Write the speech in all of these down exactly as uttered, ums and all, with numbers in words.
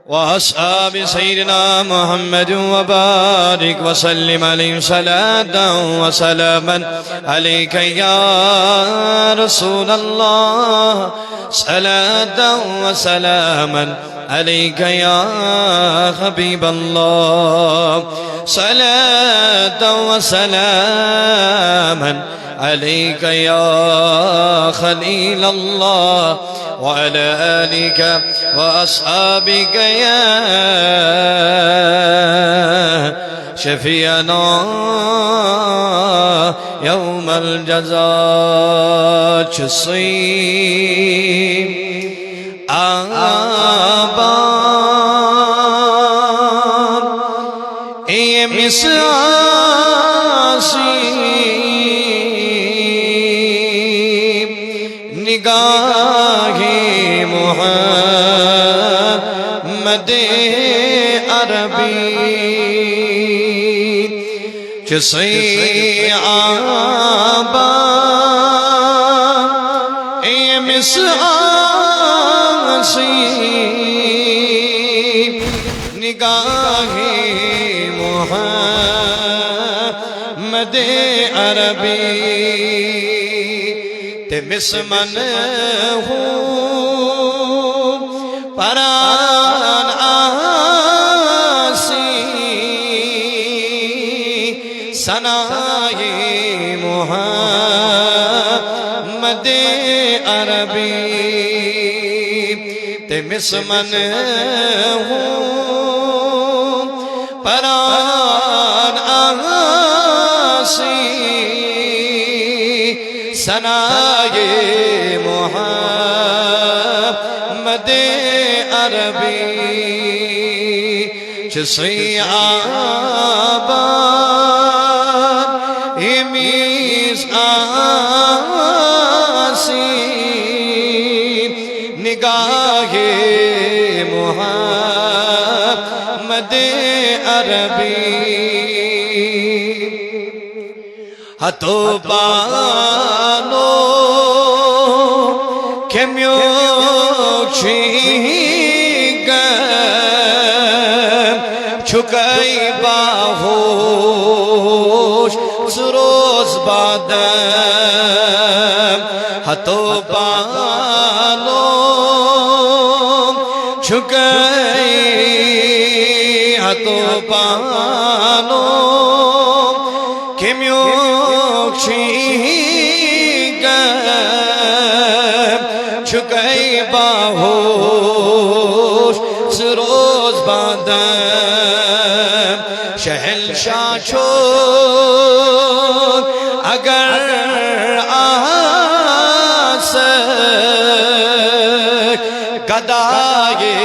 وأصحاب سيدنا محمد وبارك وسلم عليهم صلاة وسلاما عليك يا رسول الله، صلاة وسلاما عليك يا حبيب الله، صلاة وسلاما عليك يا خليل الله، وعلى آلك وأصحابك يا شفيعنا يوم الجزاء. چھ سوی آبان ییٚمِس آسی نگاہ محمد عربی۔ چھ سوی آبان ییٚمِس آسی نگاہ محمد عربی۔ تٔمِس من ہوں پران آسی ثنائے محمد عربی۔ تٔمِس من ہوں پران آسی ثنائے محمد عربی۔ چھ سوی آبان ییٚمِس آسی نگاہ محمد عربی۔ ہتو پانو کمیو چھی گم چھکائی باہوش سروز بادم۔ ہتو پانو چھکائی ہتو پانو کمیو چھی گم چھکائی باہوش سروز بادم۔ شہنشاہ چھو اگر آس گدائے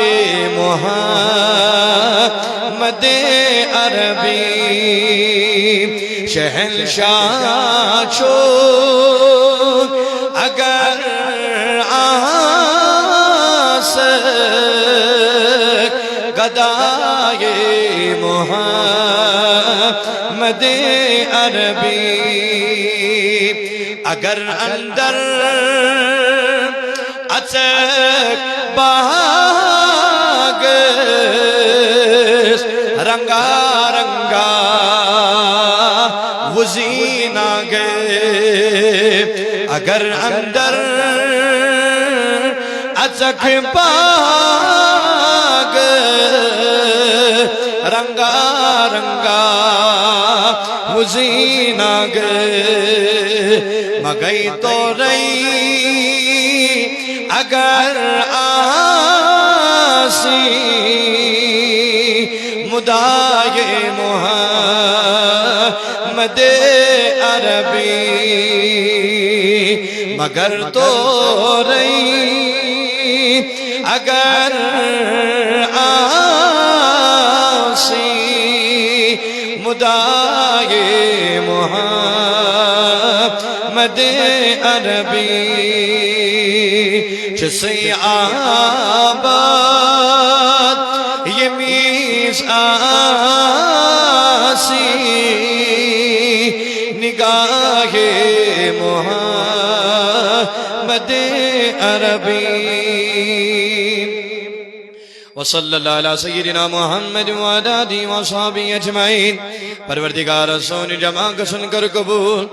محمد عربی۔ شہنشاہ چھو اگر آس گدائے محمد عربی۔ اگر اندر اچک باغس رنگا رنگا وزینا گے۔ اگر اندر اچک باغ رنگا رنگا وزینا گے۔ مگئی تو رئی اگر آسی مدائے محمد عربی۔ مگر تو رئی اگر آسی مدائے محمد عربی۔ چھ سوی آباد ییٚمِس آسی نگاہ محمد عربی۔ وصلی اللہ علی سیدنا محمد وعلی آلہ وصحبہ اجمعین۔ پروردگار، سون جمع گژھُن کر قبول۔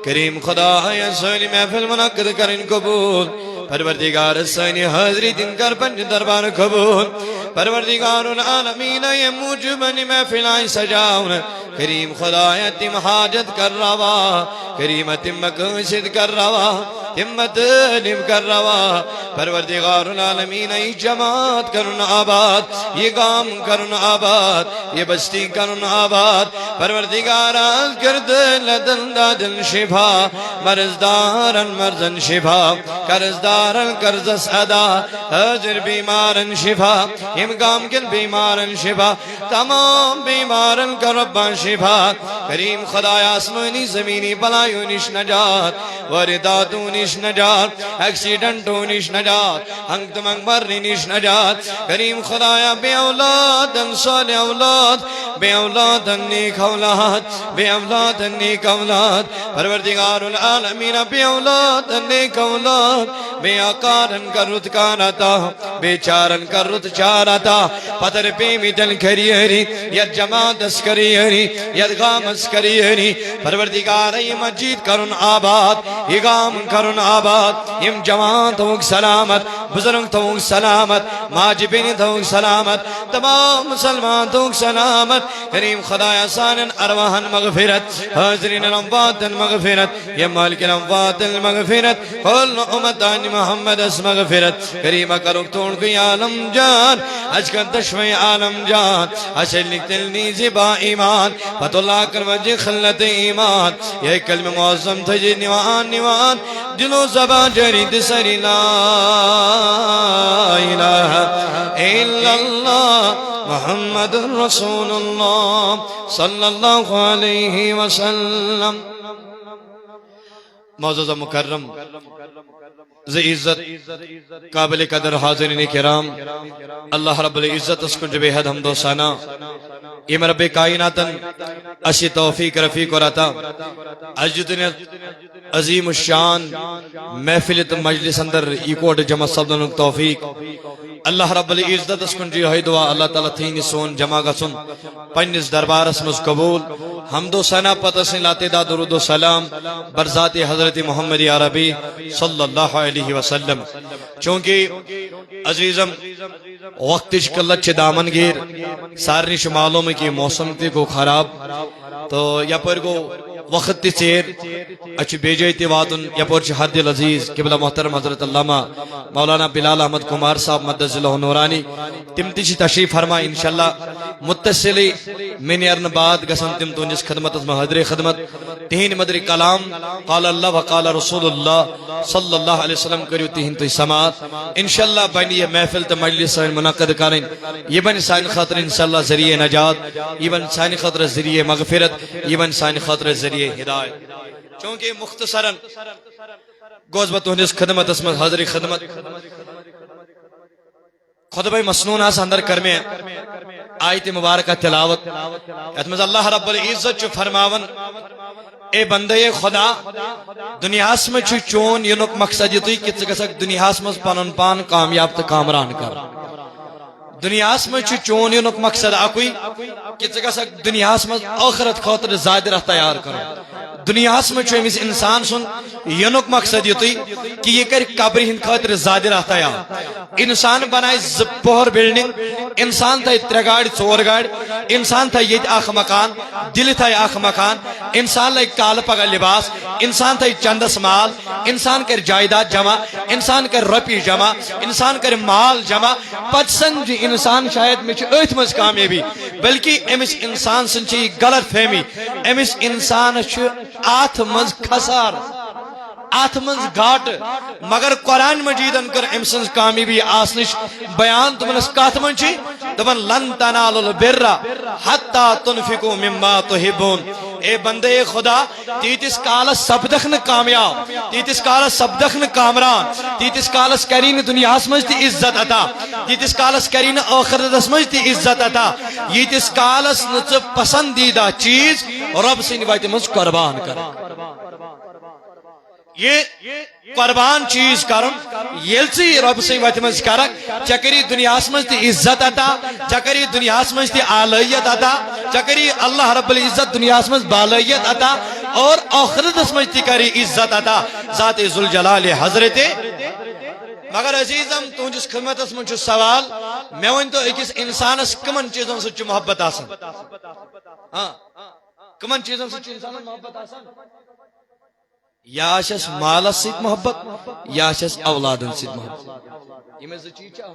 کریم خدایا، سٲنۍ محفل منعقد کرٕنۍ قبول۔ پروردگار، سٲنۍ حاضری دِن کر پننہِ دربار قبول۔ پروردگار العالمین، ییٚمہِ موٗجوٗب یہِ محفل آیہِ سجاونہٕ، کریم خدایا، تِم حاجت کر روا۔ کریم، تِم مقاصد کر روا۔ تِم تعلیٖم کر روا۔ پروردگار العالمین، یہِ جماعت کرُن آباد، یہِ گام کرُن آباد، یہِ بستی کرُن آباد۔ پروردگار، از کر دل دل دادن شفا، مرض دارن مرضن شفا، قرض دارن قرضس ادا، حاضر بیمارن شفا، ییٚمہِ گام کٮ۪ن بیمارن شفا، تمام بیمارن کر ربا شفا۔ کریم خدایا، آسمانی زمینی بلایو نش نجات، وارداتو نش نجات، ایکسیڈنٹو نش نجات، ہنگ تہٕ منگ مرنہٕ نش نجات۔ کریم خدایا، بے اولادن صالح اولاد، بے اولادن نیک اولاد، بے اولادن نیک اولاد۔ پروردگار العالمین، بے اولادن نیک اولاد، بے آکارن کر رُت کار عطا، بے چارن کر رُت چار عطا۔ پتر پیمٕتٮ۪ن کر یٲری، یتھ جماعتس کر یٲری، یتھ گامس کر یٲری۔ پروردگار، یہِ مسجد کرُن آباد، یہِ گام کرُن آباد، یِم جوان تھاوُکھ سلامت، بزرگ تھاوُکھ سلامت، ماجہِ بیٚنہِ تھاوُکھ سلامت، تمام مسلمان تھاوُکھ سلامت۔ کریم خدایا، سانٮ۪ن ارواحن مغفرت، حاضرین امواتن مغفرت، یا مالک الاموات المغفرت، کل امتان محمدس مغفرت۔ کریم کرُکھ تون کوئی عالم جان، اچ کر دشوی عالم جان، اچ لکھ تل نیزی با ایمان، پتو لا کر وجہ خلت ایمان۔ یہ کلمہ معظم تھجی نوان نوان، دل و زبان جاری دسری لا الہ الا اللہ محمد رسول اللہ صلی اللہ علیہ وسلم۔ معزز و مکرم، ذی عزت، قابل قدر حاضرین کرام، اللہ رب العزت اس کنج بے حد حمد و ثنا۔ یم رب کائناتن اسی توفیق رفیق اور عطا۔ اجدن عظیم الشان محفل تو مجلس اندر اکوٹ جمع سپدن توفیق۔ اللہ رب العزت اس کنج یہ دعا، اللہ تعالیٰ تھین سون جمع گسن پننس دربارس مز قبول۔ حمد و ثنا پتہ سن لاتے دا درود و سلام بر ذات حضرت محمد عربی صلی اللہ علیہ وسلم۔ چونکہ عزیزم، وقتچ قلت چھ دامن گیر، سارنی چھ معلوم کہ موسم تہ گو خراب، تو یپر گو وقت تہ ژیر، اچھ بے جاے تہ واتن، یپر چھ ہر دل عزیز قبلہ محترم حضرت علامہ مولانا بلال احمد کمار صاحب مدظ اللہ نورانی، تم تہ چھ تشریف فرما۔ انشاءاللہ متصلی مے نیرن بعد گژھن تم تہندس خدمتس منٛز حاضر خدمت۔ تہند مدر کلام، قال اللہ و قال رسول اللہ صلی اللہ علیہ وسلم کریو تہند تُہۍ سماعت۔ انشاءاللہ بنہِ یہ محفل تہٕ مجلس سٲنۍ منعقد کرٕنۍ۔ یہ بنہِ سانہِ خٲطرٕ انشاءاللہ ذریعہ نجات، یہ بنہِ سانہِ خٲطرٕ ذریعہ مغفرت، یہ بنہِ سانہِ خٲطرٕ ذریعہ ہدایت۔ چونکہ مختصراً گوس بہٕ تُہندِس خدمتس منٛز حاضری خدمت۔ خطبہ مسنون ہس اندر کر مے آیت مبارکہ تلاوت، یتھ منٛز اللہ رب العزت چھُ فرماوان، اے بندے خدا، دنیاہس منٛز چھُ چون یِنُک مقصد یِتُے کہ ژٕ گژھکھ دنیاہس منٛز پنُن پان کامیاب تہٕ کامران کرُن۔ دنیاہس منٛز چھُ چون یِنُک مقصد اکُے کہ ژٕ گژھکھ دنیاہس منٛز ٲخرت خٲطرٕ زادِ راہ تیار کرُن۔ دنیاہس منٛز چھُ أمِس انسان سُنٛد یِنُک مقصد یِتُے کہ یہِ کرِ قبرِ ہٕنٛدِ خٲطرٕ زادِ راہ تیار۔ انسان بنایہِ زٕ پوہر بلڈنگ، انسان تھایہِ ترٛےٚ گاڑِ، ژور گاڑِ، انسان تھایہِ ییٚتہِ اکھ مکان، دِلہِ تھایہِ اکھ مکان، انسان لگہِ کالہٕ پگاہ لباس، انسان تھایہِ چندس مال، انسان کرِ جائیداد جمع، انسان کرِ رۄپیہِ جمع، انسان کرِ مال جمع۔ پتہٕ سمجھِ انسان شاید مےٚ چھِ أتھۍ منٛز کامیٲبی، بلکہ أمِس انسان سٕنٛز چھِ یہِ غلط فہمی، أمِس انسانس چھُ اتھ منٛز خسارٕ، اتھ منٛز گاٹہٕ۔ مگر قرآن مجیدن کٔر أمۍ سٕنٛز کامیٲبی آسنٕچ بیان۔ دوٚپنس، کتھ منٛز چھِ؟ دوٚپن، لن تنالوا البر حتی تنفقوا مما تحبون۔ اے بندے خدا، تیٖتِس کالس سپدکھ نہٕ کامیاب، تیٖتِس کالس سپدکھ نہٕ کامران، تیٖتِس کالس کری نہٕ دُنیاہس منٛز تہِ عزت عطا، تیٖتِس کالس کری نہٕ ٲخرتس منٛز تہِ عزت عطا، ییٖتِس کالس نہٕ ژٕ پسندیدہ چیٖز رۄب سٕنٛدِ وتہِ منٛز قربان کر۔ یہ قربان چیز کرُن۔ ییٚلہِ ژٕ یہِ رۄبہٕ سٕنٛدِ وتہِ منٛز کرکھ، ژےٚ کری دُنیاہس منٛز تہِ عزت عطا، ژےٚ کری دُنیاہس منٛز تہِ آلٲیت عطا، ژےٚ کری اللہ رب العزت دُنیاہس منٛز بالٲیت عطا، اور آخرتس منٛز تہِ کری عزت عطا ذات ذوالجلال حضرت۔ مگر عزیزم، تُہنٛدِس خدمتس منٛز چھُ سوال، مےٚ ؤنۍ تو، أکِس انسانس کٕمن چیٖزن سۭتۍ چھُ محبت آسان؟ ہاں، کٕمن چیٖزن سۭتۍ چھُ انسانس محبت آسان؟ یا چھس مالس سۭتۍ محبت، یا چھس اولادن سۭتۍ محبت۔ یِمے زٕ چیٖز چھِ اہم۔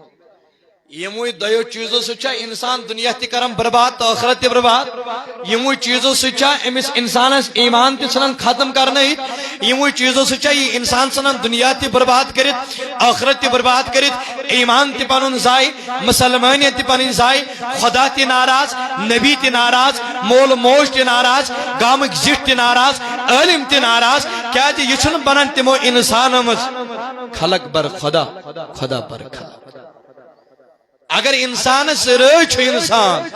یِموٕے دۄیو چیٖزو سۭتۍ چھا انسان دُنیا تہِ کران برباد تہٕ ٲخرت تہِ برباد۔ یِموٕے چیٖزو سۭتۍ چھا أمِس انسانس ایمان تہِ ژھٕنان ختم کرنٲیِتھ۔ یِموٕے چیٖزو سۭتۍ چھا یہِ انسان ژھٕنان دُنیا تہِ برباد کٔرِتھ، ٲخرت تہِ برباد کٔرِتھ، ایمان تہِ پنُن ضایع، مسلمانیت تہِ پنٕنۍ ضایع، خدا تہِ ناراض، نبی تہِ ناراض، مول موج تہِ ناراض، گامٕکۍ زِٹھۍ تہِ ناراض، عٲلِم تہِ ناراض۔ کیازِ یہِ چھُنہٕ بنان تِمو انسانو منٛز خلق بر خدا، خدا بر خلق۔ اگر انسانس رٲضۍ چھُ انسان،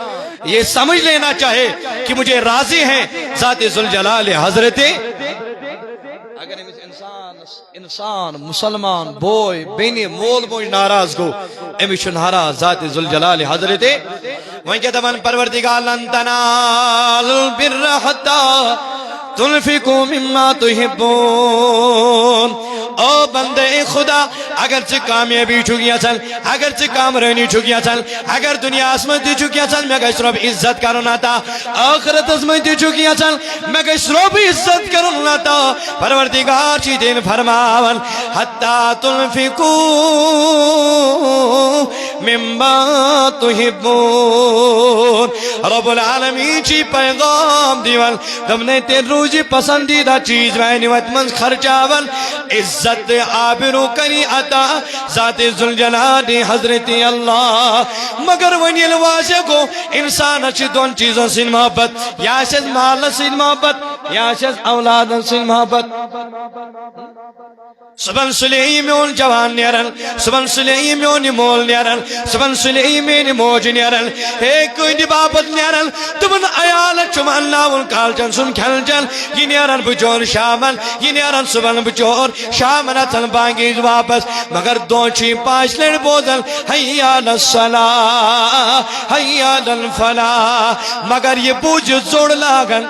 یہ سمجھ لینا چاہے کہ مجھے راضی ہیں ذات ذوالجلال حضرت۔ اگر أمِس انسانس انسان، مسلمان، بوے، بیٚنہِ، مول موج ناراض گوٚو، أمِس چھُ ناراض ذات ذوالجلال حضرت۔ وۄنۍ کیٛاہ دَپان پروردگار، لن تنالوا البر حتى تنفقوا مما تحبون۔ او بندے خدا، اگر ژٕ کامیٲبی چھُکھ یژھان، اگر ژٕ کامرٲنی چھُکھ یژھان، اگر دُنیاہس منٛز تہِ چھُکھ یژھان مےٚ گژھِ رۄب عزت کرُن عطا، ٲخرتس منٛز تہِ چھُکھ یژھان مےٚ گژھِ رۄب عزت کرُن عطا، پروردگار چھُے دِنۍ فرماوان، حتى تنفقوا مما تحبون۔ رب العالمین چھُے پیغام دِوان، دوٚپنَے تیٚلہِ روٗزِ پسندیدہ چیٖز میانہِ وتہِ منٛز خرچاوان، عزت تہٕ آبرو کری عطا ذات ذوالجلال حضرت اللہ۔ مگر وۄنۍ ییٚلہِ واضح گوٚو، انسانس چھِ دۄن چیٖزن سۭتۍ محبت، یا چھس مالس سۭتۍ محبت، یا چھس اولادن سۭتۍ محبت۔ صبحن سُلے یہِ میون جوان نیران، صبحن سُلے یہِ میون یہِ مول نیران، صبحن سُلے یہِ میٲنۍ موج نیران، ہے کٕہٕنٛدِ باپتھ نیران، تِمن عیالن چھُم انناوُن کالچن سُنٛد کھٮ۪ن چٮ۪ن، یہِ نیران بچور شامن، یہِ نیران صبحن بچور شامن اژان بانگہِ وِزِ واپس، مگر دۄہ چھُ یہِ پانٛژِ لٹہِ بوزان، حی علی الصلاۃ، حی علی الفلاح، مگر یہِ بوٗزِتھ زوٚر لاگان۔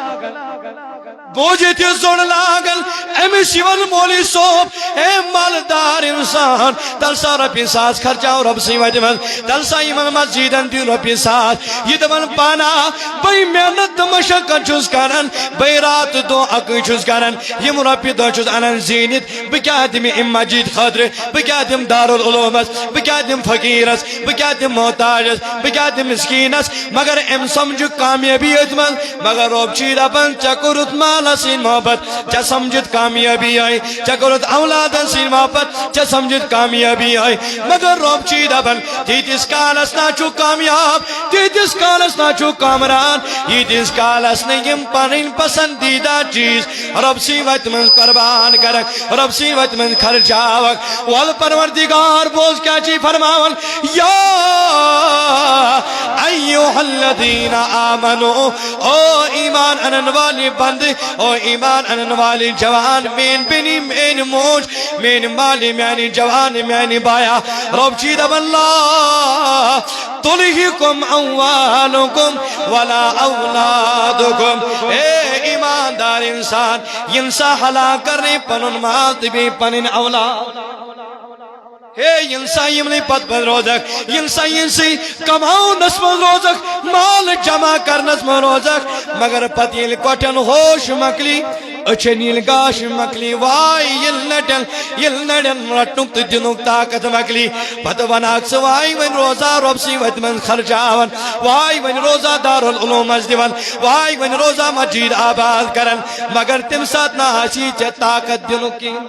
بوٗزِتھ یہِ زوٚر لاگان، أمِس یِوان مولوی صٲب، اے مالدار انسان، تَل سا رۄپیہِ ساس خرچاو رۄب سٕنٛدِ وتہِ منٛز، تَل سا یِمن مسجدن دِ رۄپیہِ ساس۔ یہِ دَپان پانا، بٔے محنت تہٕ مشقت چھُس کران، بٔے راتہٕ دۄہ اکٕے چھُس کران، یِم رۄپیہِ دہ چھُس انان زیٖنِتھ، بہٕ کیٛاہ دِمہٕ اَمہِ مسجد خٲطرٕ، بہٕ کیٛاہ دِمہٕ دارالعلومس، بہٕ کیٛاہ دِمہٕ فقیرس، بہٕ کیٛاہ دِمہٕ محتاجس، بہٕ کیٛاہ دِمہٕ مسکینس؟ مگر أمۍ سمجھ کامیٲبی أتھۍ منٛز۔ مگر رۄب چھُے دپان، ژےٚ کوٚرُتھ مالس سۭتۍ محبت، ژےٚ سمجھتھ کامیٲبی آے، ژےٚ کوٚرُتھ اولادن سۭتۍ محبت، ژےٚ سمجھتھ کامیٲبی آے۔ مگر رۄب چھُے دپان، تیٖتِس کالس نا چھُکھ کامیاب، تیٖتِس کالس نا چھُکھ کامران، ییٖتِس کالس نہٕ یِم پنٕنۍ پسندیدہ چیٖز رۄب سٕنٛدِ وتہِ منٛز قربان کرکھ، رۄب سٕنٛدِ وتہِ منٛز خرچاوکھ۔ ول پروردگار، بوز کیٛاہ چھُے فرماوان، یا ایھا الذین آمنو، او ایمان انن والے بندٕ، او ایمان انن والے جوان، میٲنۍ بیٚنہِ، میٲنۍ موج، میٲنۍ مالہِ، میانہِ جوانہِ، میانہِ بایا، رۄب چھُے دپان، لا تلہکم اموالکم ولا اولادکم۔ اے ایماندار انسان، یِن سا ہلاک کرنہٕ پنُن مال تہٕ بیٚیہِ پنٕنۍ اولاد۔ ہے، یِن سا یِمنٕے پتہٕ پتہٕ روزکھ، یِن سا یِن سٕے کماونس منٛز روزکھ، مال جمع کرنس منٛز روزکھ، مگر پتہٕ ییٚلہِ کۄٹھٮ۪ن ہوش مۄکلی، أچھن ییٚلہِ گاش مۄکلی، واے ییٚلہِ نٹٮ۪ن، ییٚلہِ نرٮ۪ن رٹنُک تہٕ دِنُک طاقت مۄکلی، پتہٕ ونہکھ ژٕ، واے وۄنۍ روزا رۄب سٕے وتہِ منٛز خرچاوان، واے وۄنۍ روزا دارالعلومس دِوان، واے وۄنۍ روزا مسجد آباد کران، مگر تمہِ ساتہٕ نہ آسی ژےٚ طاقت دِنُک کِہیٖنۍ۔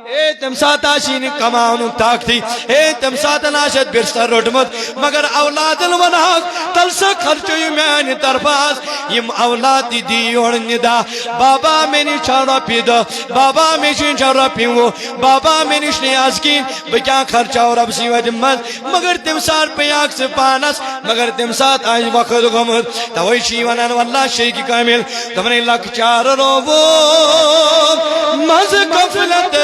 اے، تمہِ ساتہٕ آسی نہٕ کماونُک طاقتی۔ اے، تمہِ ساتہٕ آسہِ اتھ بستر روٚٹمُت۔ مگر اولادن ونہکھ، تل سا خرچٲیِو میانہِ طرفہٕ آز۔ یِم اولاد تہِ دی یورٕ ندا، بابا، مےٚ نِش چھا رۄپیہِ دَہ، بابا، مےٚ چھِ چھا رۄپیہِ وُہ، بابا، مےٚ نِش نہٕ آز کِہیٖنۍ، بہٕ کیٛاہ خرچاو رۄبسٕے وَتہِ منٛز؟" مگر تَمہِ ساتہٕ پیٚیہِ اکھ ژٕ پانَس، مگر تَمہِ ساتہٕ آسہِ وقت گوٚمُت۔ تَوَے چھِ یہِ وَنان، واللہ شیخ کامل، دوٚپُن، "ہے لۄکچار رووُم منٛزٕ غفلتس،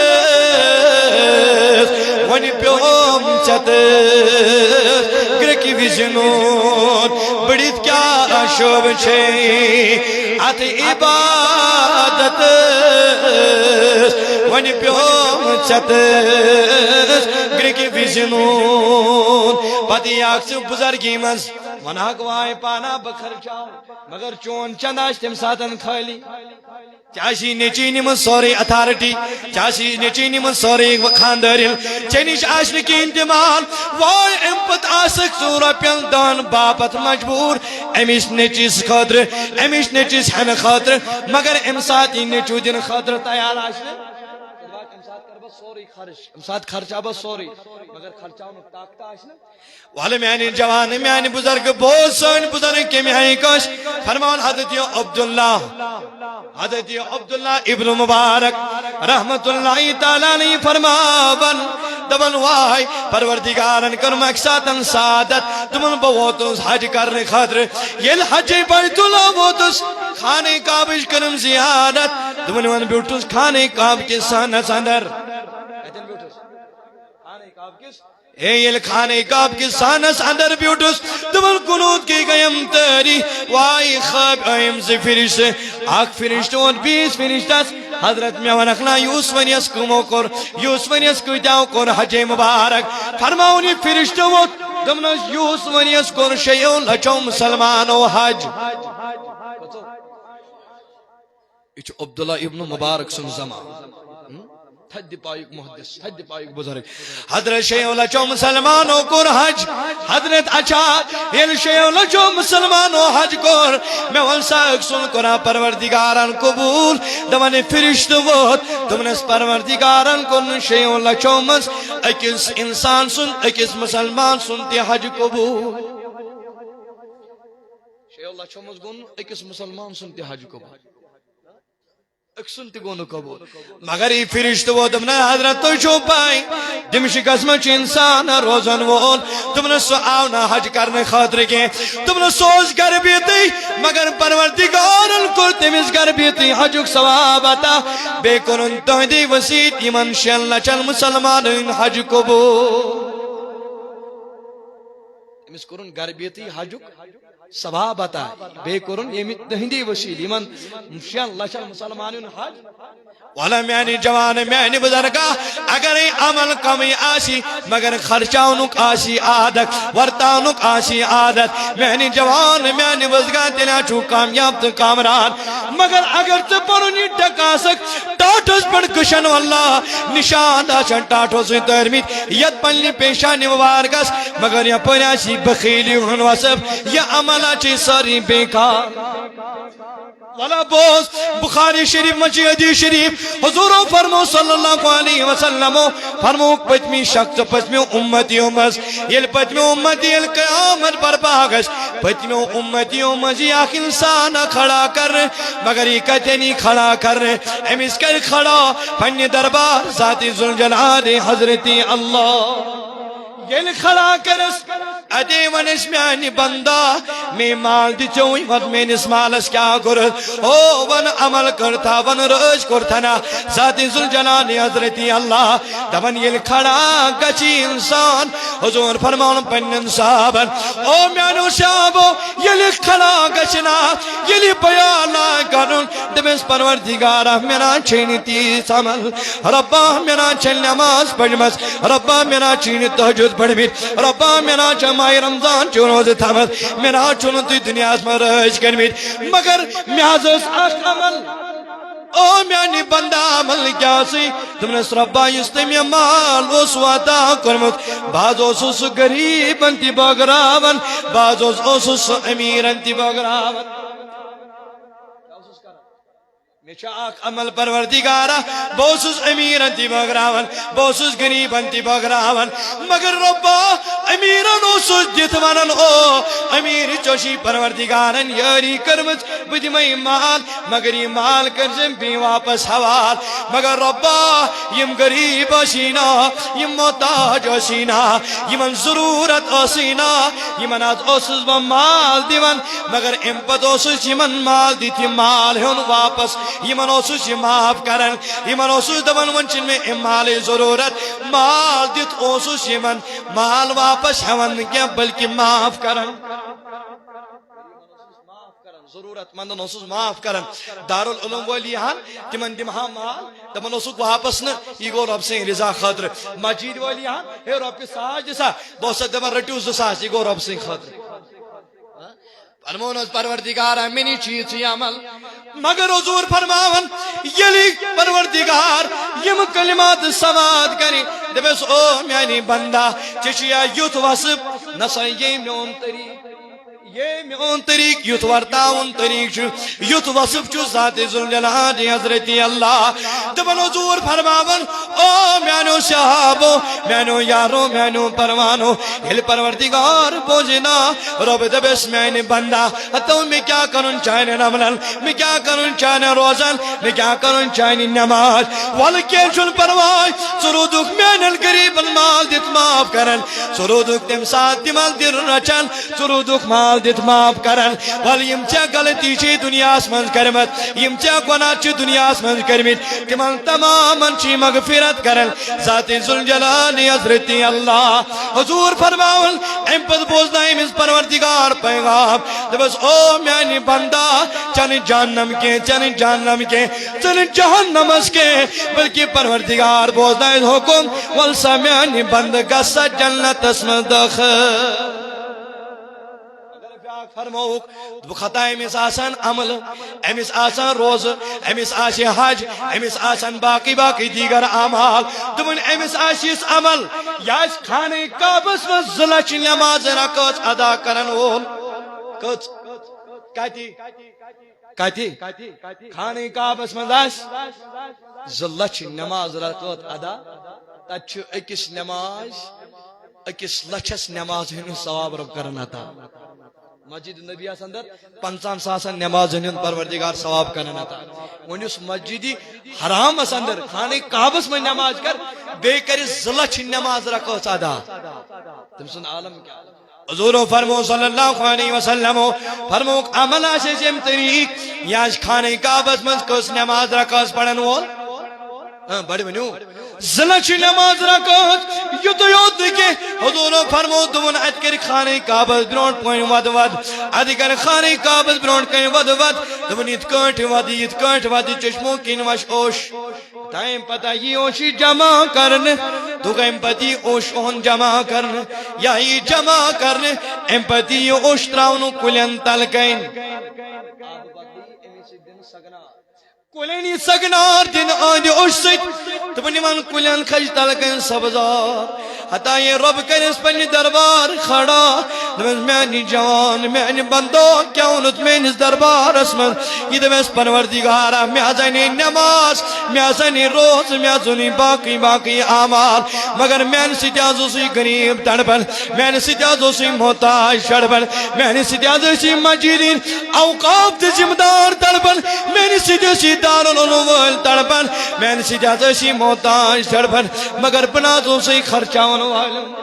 وۄنۍ پیوم ژےٚ تہٕ گرٛکہِ وِزِ نوٗن، بٔڑِتھ کیٛاہ شوبہٕ چھے اَتھ عبادتس، وۄنۍ پیوم ژےٚ تہٕ گرٛکہِ وِزِ نوٗن۔" پتہٕ یہِ اکھ ژٕ بُزرگی منٛز وَنہٕ ہاکھ، واے پانا بہٕ خرچاو، مگر چون چندٕ آسہِ تَمہِ ساتَن خٲلی۔ ژےٚ آسی نیٚچی نِمٕژ سورُے اتھارٹی، ژےٚ آسی نیٚچی نِمٕژ سورُے خاندٲرِل، ژےٚ نِش آسہِ نہٕ کِہیٖنۍ تہِ مال۔ واے، اَمہِ پتہٕ آسکھ ژٕ رۄپین دَہن باپتھ مجبوٗر أمِس نیٚچِس خٲطرٕ، أمِس نیٚچِس ہٮ۪نہٕ خٲطرٕ، مگر اَمہِ ساتہٕ یہِ نیٚچوٗ دِنہٕ خٲطرٕ تیار آسہِ نہٕ، اَمہِ ساتہٕ کرٕ بہٕ سورُے خرٕچ، اَمہِ ساتہٕ خرچاو بہٕ سورُے، مگر خرچاونُک طاقتہ آسہِ نہٕ۔ وَلہٕ میٛانہِ جوان، میٛانہِ بُزرگ، بوز سٲنۍ بُزرگ کَمہِ آیہِ کٲنٛسہِ۔ فرماوان حضرت عبداللہ، حضرت عبداللہ ابن مبارک رحمت اللہ تعالیٰ علیہ فرماوان، دَپان، واے، پروردگارن کٔرم اکہِ ساتن سعادت، دوٚپُن، بہٕ ووتُس حج کرنہٕ خٲطرٕ۔ ییٚلہِ حجے بیت اللہ ووتُس، خانہ کعبٕچ کٔرٕم زیارت، دوٚپُن، وۄنۍ بیوٗٹھُس خانہ کعبہٕ کِس صحنس اندر۔ کتٮ۪ن بیوٗٹھُس؟ خانہ کعبہٕ کِس اے ییٚلہِ خانہ کعبہٕ کِس صحنس اندر بیوٗٹھُس، دوٚپُن، قنوت کی گٔیم تٲری، واے، خواب ٲیِم زٕ فرشتہٕ، اکھ فرشتہٕ ووٚن بیٚیِس فرشتس، حضرت، مےٚ وَنکھ نا، یوٗسف ؤنِیَس کٕمو کوٚر، یوٗسف ؤنِیَس کۭتیاہو کوٚر حجے مبارک؟ فرماوُن، یہِ فرشتہٕ ووٚتھ، دوٚپنس، یوٗسف ؤنِیَس کوٚر شیٚیو لچھو مسلمانو حج۔ یہِ چھُ عبداللہ ابن مبارک سُنٛد زمانہٕ۔ ہم؟ تھدِ پایُک محدث، تھدِ پایُک بزرگ۔ حضرت شیخ اللہ چو مسلمانو کوٚر حج۔ حضرت اچھا، ییٚلہِ شیخ اللہ چو مسلمانو حج کوٚر، مےٚ ووٚن، سا أکۍ سُنٛد کوٚرا پروردگارن قبوٗل؟ دوٚپُن، یہِ فرشتہٕ ووت۔ دوٚپنس، پروردگارن کوٚر نہٕ شیخ اللہ چو منٛز أکِس انسان سُنٛد، أکِس مسلمان سُنٛد تہِ حج قبوٗل۔ شیخ اللہ چو منٛز گوٚو نہٕ أکِس مسلمان سُنٛد تہِ حج قبوٗل۔ أکۍ سُنٛد تہِ گوٚو نہٕ قبوٗل۔ مگر یہِ فرشتہٕ ووت، دوٚپُن، حضرت، تُہۍ چھِو پَے، دِمشقس منٛز چھُ اِنسان روزن وول۔ دوٚپُن، سُہ آو نہٕ حج کرنہٕ خٲطرٕ کینٛہہ۔ دوٚپُن، سُہ اوس گرٕ بِہتٕے، مگر پروردگارن کوٚر تٔمِس گرٕ بِہتٕے حجُک ثواب عطا۔ بیٚیہِ کوٚرُن تُہنٛدِ وسیٖلہٕ یِمن شٮ۪ن لچھن مسلمانن ہُنٛد حج قبوٗل۔ أمِس کوٚرُن گرٕ بِہتٕے حجُک ثواب عطا۔ بیٚیہِ کوٚرُن ییٚمہِ تُہنٛدِ وسیٖلہٕ یِمن شٮ۪ن لچھن مسلمانن ہُنٛد حج۔ ولا میانہِ جوان، میانہِ بزرگا، اگرے عمل کمٕے آسی، مگر خرچاونُک آسی عادت، ورتاونُک آسی عادت، میانہِ جوان، میانہِ بزرگا، تیٚلہِ چھُو کامیاب تہٕ کامران۔ مگر اگر ژٕ پنُن یہِ ڈکاسک ٹاٹھس پٮ۪ٹھ کشن واللہ نشان آسن ٹاٹھو سۭتۍ تٲرمٕتۍ یتھ پننہِ پیشانہِ مبارکس، مگر یپٲرۍ آسی بخیلی ہُنٛد وصف، یہِ عمل آسی سٲری بیکار۔ ولا بوز، بخاری شریف منٛز چھِ حدیث شریف، حضورو فرمو صلی اللہ علیہ وسلمو فرمو، پٔتمہِ شخص، پٔتمیو امتیو منٛز، ییٚلہِ پٔتمیو امتی، ییٚلہِ قیامت برپا گژھِ، پٔتمیو امتیو منٛز یی اکھ انسان کھڑا کرنہٕ، مگر یہِ کتٮ۪ن یی کھڑا کرنہٕ؟ أمِس کرِ کھڑا پننہِ دربار ذات ذوالجلال حضرت اللہ۔ ییٚلہِ کھڑا کٔرِس، اَتے وَنٮ۪س، میٛانہِ بندا، مے مال دِژیوے، وَن میٛٲنِس مالس کیٛاہ کوٚرُتھ؟ او، وَن عمل کوٚرتھا، وَن رٲچھ کوٚرتھا نا؟ ذاتِ ذوالجلال حضرتِ اللہ دَپان، ییٚلہِ کھڑا گژھِ اِنسان، حضوٗر فرماوان پنٛنٮ۪ن صحابن، او میٛانیو صحابو، ییٚلہِ کھڑا گژھِ نا، ییٚلہِ بیان آسہِ کَرُن، دٔپِس، پروردگارا، مےٚ نا چھے نہٕ تیٖژ عمل۔ رۄبا، مےٚ نا چھےٚ نماز پٔرمٕژ۔ رۄبا، مےٚ نا چھے نہٕ تہجد پٔرمٕتۍ۔ رۄبا، مےٚ نا چھےٚ ماہِ رمضان چہِ روزٕ تھٲومٕژ۔ مےٚ نا چھُنہٕ تُہۍ دُنیاہس منٛز رٲچھ کٔرمٕتۍ۔ مگر مےٚ حظ ٲس اکھ عمل۔ او میانہِ بندا، عمل کیٛاہ سٕے؟ دوٚپنس، رۄبا، یُس تٔمۍ مےٚ مال اوس عطا کوٚرمُت، بہٕ حظ اوسُس سُہ غریٖبن تہِ بٲگراوان، بہٕ حظ اوس، اوسُس سُہ أمیٖرن تہِ بٲگراوان۔ مےٚ چھُ اکھ عمل پروردگارا، بہٕ اوسُس امیٖرن تہِ بٲگراوان، بہٕ اوسُس غریٖبن تہِ بٲگراوان، مگر رۄبا، امیٖرن اوسُس دِتھ ونان، او امیٖر، ژےٚ چھُے پروردگارن یٲری کٔرمٕژ، بہٕ دِمے مال، مگر یہِ مال کٔرزٮ۪م بیٚیہِ واپس حوال۔ مگر رۄبا، یِم غریٖب ٲسی نا، یِم محتاج ٲسی نا، یِمن ضروٗرت ٲسی نا، یِمن حظ اوسُس بہٕ مال دِوان، مگر اَمہِ پتہٕ اوسُس یِمن مال دِتھ یہِ مال ہیوٚن واپس، یِمن اوسُس یہِ معاف کران، یِمن اوسُس دپان، وۄنۍ چھِنہٕ مےٚ اَمہِ مالٕچ ضروٗرت، مال دِتھ اوسُس یِمن مال واپس ہٮ۪وان نہٕ کینٛہہ، بلکہِ معاف کران۔ معاف کران، ضروٗرت مندن اوسُس معاف کران۔ دارالعلوم وٲلۍ یِہن، تِمن دِمہٕ ہا مال، دپان اوسُکھ واپس نہٕ، یہِ گوٚو رۄب سٕنٛدِ رضا خٲطرٕ۔ مسجد وٲلۍ یِہن، ہے رۄپیہِ ساس دِ سا، بہٕ اوسس دپان رٔٹِو زٕ ساس، یہِ گوٚو رۄب سٕنٛدِ خٲطرٕ۔ فرمون حظ پروردگارا، مےٚ نِش چھُ یِژھٕے عمل۔ مگر حضوٗر فرماوان، ییٚلہِ پروردگار یِم کلمات سماعت کرِ، دپٮ۪س، او میانہِ بندا، ژےٚ چھُیا یُتھ وصف، نسا یے میون طریٖقہٕ۔ یے میون طریٖقہٕ، یُتھ ورتاوُن طریٖقہٕ چھُ، یُتھ وصف چھُ ذات ذوالجلال حضرت اللہ۔ دپان حضوٗر فرماوان، او میانیو صحابو، میانیو یارو، میانیو پروانو، ییٚلہِ پروردگار بوزِ نا، رۄب دپٮ۪س، میانہِ بندا، ہتو مےٚ کیٛاہ کرُن چانٮ۪ن عملن، مےٚ کیٛاہ کرُن چانٮ۪ن روزن، مےٚ کیٛاہ کرُن چانہِ نماز۔ ولہٕ کینٛہہ چھُنہٕ پرواے، ژٕ روٗدُکھ میانٮ۪ن غریٖبن مال دِتھ معاف کران، ژٕ روٗدُکھ تمہِ ساتہٕ تِمن دِل رچھان، ژٕ روٗدُکھ مال دِتھ معاف کران۔ ولہٕ یِم ژےٚ غلطی چھِ دُنیاہس منٛز کٔرمٕژ، یِم ژےٚ گۄناہ چھِ دُنیاہس منٛز کٔرمٕتۍ، تِمن تمامن چھِ مغفرت کران ذات ذوالجلال حضرت اللہ۔ حضوٗر فرماوان، امہِ پتہٕ بوزنایہِ أمِس پروردگار پیغام، دپس، او میانہِ بندا، ژےٚ نہٕ جہنم کینٛہہ، ژےٚ نہٕ جہنم کینٛہہ، ژٕ نہٕ جہنمس کینٛہہ، بلکہِ پروردگار بوزنایہِ حکم، ول سا میانہِ بندٕ، گژھ سا جنتس منٛز دٲخل۔ اگر بیٛاکھ فرمووُکھ، دوٚپُکھ، ہتا أمِس آسان عملہٕ، أمِس آسان روزٕ، أمِس آسہِ حج، أمِس آسان باقٕے باقٕے دیٖگر اعمال۔ دوٚپُن، أمِس آسہِ یُس عمل، یہِ آسہِ خانہ کعبس منٛز زٕ لچھ نماز رکٲژ ادا کرن وول۔ کٔژ؟ کتہِ؟ کتہِ؟ خانہ کعبس منٛز آسہِ زٕ لچھ نماز رکٲژ ادا۔ تتہِ چھُ أکِس نماز، أکِس لچھس نماز ہُنٛد ثواب رۄب کران عطا۔ مسجد نبیس اندر پنژاہن ساسن نمازن ہُنٛد پروردگار ثواب کران عطا۔ وۄنۍ یُس مسجد حرامس اندر، خانہ کعبس منٛز نماز کر، بیٚیہِ کرِ زٕ لچھ نماز رکٲژ ادا۔ تٔمۍ سُنٛد عالم کیٛاہ؟ حضورو فرمو صلی اللہ علیہ وسلمو فرموک، عمل آسہِ اَسہِ ییٚمہِ طریٖق، یہِ آسہِ خانہ کعبس منٛز کٔژ نماز رکٲژ پرن وول؟ ہاں، بڑٕ ؤنِو۔ زٕ لچھ نماز رکٲژ، یُتُے یوت نہٕ کینٛہہ، حضورو فرمو، دوٚپُن، اتہِ کٔرۍ خانہ کعبس برونٛٹھ کنہِ وَدٕ وَدٕ، اتہِ کٔرۍ خانہ کعبس برونٛٹھ کنہِ وَدٕ وَدٕ، دوٚپُن، یِتھ کٲٹھۍ وَدٕ، یِتھ کٲٹھۍ وَدٕ چشمو کِنۍ وَش اوش۔ تمہِ پتہ یہِ اوس یہِ جمع کرنہٕ، دوٚپُن، امہِ پتہٕ یہِ اوش اوٚہُن جمع کرنہٕ، یا یہِ جمع کرنہٕ، امہِ پتہٕ یہِ اوش تراونہٕ کُلٮ۪ن تلہٕ کنۍ۔ کُلٮ۪ن یہِ سگنار دِنہٕ أہنٛدِ اوٚش سۭتۍ، دوٚپُن، یِمن کُلٮ۪ن کھجہِ تلہٕ کنۍ سبزار۔ ہتا یہِ رۄب کرٮ۪س پننہِ دربار کھڑا۔ دوٚپمَس، میانہِ جوان، میانہِ بندو، کیٛاہ اوٚنُتھ میٲنِس دربارس منٛز؟ یہِ دوٚپمَس، پروردگارا، مےٚ حظ اَنے نماز، مےٚ حظ اَنے روزٕ، مےٚ حظ اوٚن یہِ باقٕے باقٕے اعمال، مگر میانہِ سۭتۍ حظ اوس یہِ غریٖب تڑپان، میانہِ سۭتۍ حظ اوس یہِ محتاج تڑپان، میانہِ سۭتۍ حظ ٲسۍ یہِ مسجد ہٕنٛدۍ اوقاف تہٕ ذمہٕ دار تڑپان، میانہِ سۭتۍ ٲسۍ یہِ دارالعلوم وٲلۍ تڑپان، میانہِ سۭتۍ حظ ٲسۍ یہِ محتاج تڑپان، مگر بہٕ نہ حظ اوسُے خرچاون والٮ۪ن۔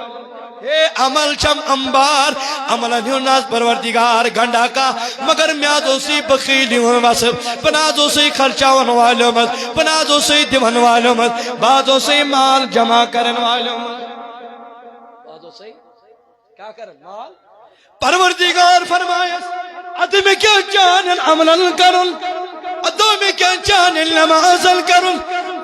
ہے عمل چھم انبار، عملن ہُنٛد ناز پروردگار گنڈا کا، مگر مےٚ حظ اوسُے بخیلی ہُنٛد وصف، بہٕ نہ حظ اوسُے خرچاون والیومت، بہٕ نہ حظ اوسُے دِوان والیومت، بہٕ حظ اوسُے مال جمع کرن والیومت۔ بہٕ حظ اوسُے کیٛاہ کرن؟ مال۔ پروردگار فرمایس، ادٕ مےٚ کیٛاہ چانٮ۪ن عملن کرُن؟ ادٕ مےٚ کیٛاہ چانٮ۪ن نمازن کرُن؟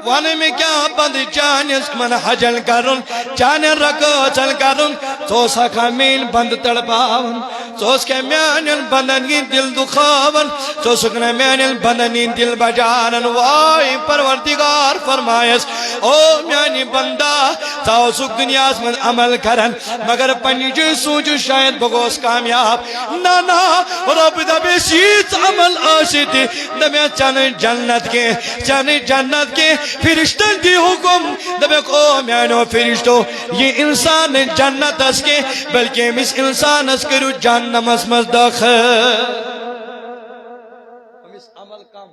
وَن مےٚ کیٛاہ بنٛدٕ چانٮ۪ن یِمن حجن کرُن، چانٮ۪ن رکٲژن کرُن؟ ژٕ اوسکھا میٲنۍ بنٛدٕ تڑپاوان؟ ژٕ اوسکھا میانٮ۪ن بنٛدن ہٕنٛدۍ دِل دُکھاوان؟ ژٕ اوسکھ نہ میانٮ۪ن بنٛدن ہٕنٛدۍ دِل بجاران؟ واے پروردگار فرمایس، او میانہِ بندا، ژٕ اوسکھ دُنیاہس منٛز عمل کران، مگر پننہِ جایہِ سوٗنٛچِو شاید بہٕ گوس کامیاب۔ نہ نہ، رۄب دپیس ییٖژ عمل ٲسِتھ تہِ دپیس ژےٚ نہٕ جنت کینٛہہ، ژےٚ نہٕ جنت کینٛہہ۔ فرشتن دی حکم، دپیکھ او میانیو فرشتو، یہِ انسان نہٕ جنتس کینٛہہ، بلکہ أمِس انسانس کٔرِو جہنمس منٛز دٲخل۔ أمِس عمل کم،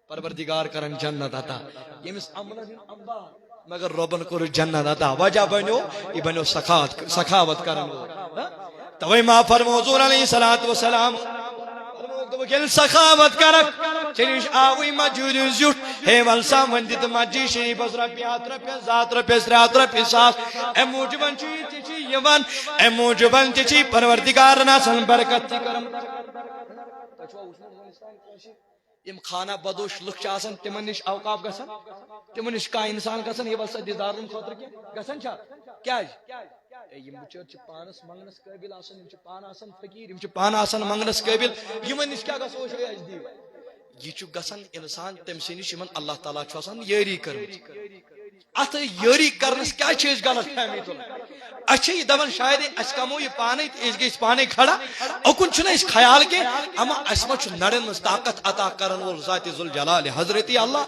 پروردگار کرن جنت عطا۔ ییٚمِس عملن ہُنٛد انبار، مگر رۄبن کوٚر جنت عطا۔ وجہ بنیو، یہِ بنیو سخاوت، سخاوت کرن وول۔ ہاں؟ توے ما فرمو حضور علیہ الصلوۃ والسلام، فرمووُکھ، دوٚپُکھ، ییٚلہِ سخاوت کرکھ، ژےٚ نِش آوٕے مسجد ہُنٛد زیُٹھ، ہے ول سا وۄنۍ دِ تہٕ مسجد شریفس رۄپیہِ ہتھ رۄپیہِ، زٕ ہتھ رۄپیہِ، ترٛےٚ ہتھ رۄپیہِ، ساس۔ امہِ موٗجوٗبن چھُ یہِ، ژےٚ چھُے یِوان، امہِ موٗجوٗبن ژےٚ چھُے پروردگارن آسان برکت تہِ کران۔ تۄہہِ چھُوا وٕچھمُت وُنِس تام کٲنٛسہِ یِم خانہ بدوش لُکھ چھِ آسان، تِمن نِش اوقاف گژھان، تِمن نِش کانٛہہ انسان گژھان، ہے ول سا دِس دارُن خٲطرٕ کینٛہہ، گژھان چھا؟ کیٛازِ؟ ہے، یِم بِچٲرۍ چھِ پانس منٛگنس قٲبِل آسان، یِم چھِ پانہٕ آسان فقیٖر، یِم چھِ پانہٕ آسان منٛگنس قٲبِل، یِمن نِش کیٛاہ گژھو أسۍ؟ ہے، اَسہِ دِیِو۔ یہِ چھُ گژھان انسان تٔمۍ سٕے نِش یِمن اللہ تعالیٰ چھُ آسان یٲری کٔرمٕژ۔ اتھ یٲری کرنس کیٛازِ چھِ أسۍ غلط فہمی تُلان؟ أسۍ چھِ یہِ دپان شاید اَسہِ کمو یہِ پانے تہٕ أسۍ گٔے أسۍ پانے کھڑا۔ اُکُن چھُنہٕ اَسہِ خیال کینٛہہ، اما اَسہِ ما چھُ نرٮ۪ن منٛز طاقت عطا کرن وول ذات ذوالجلال حضرت اللہ؟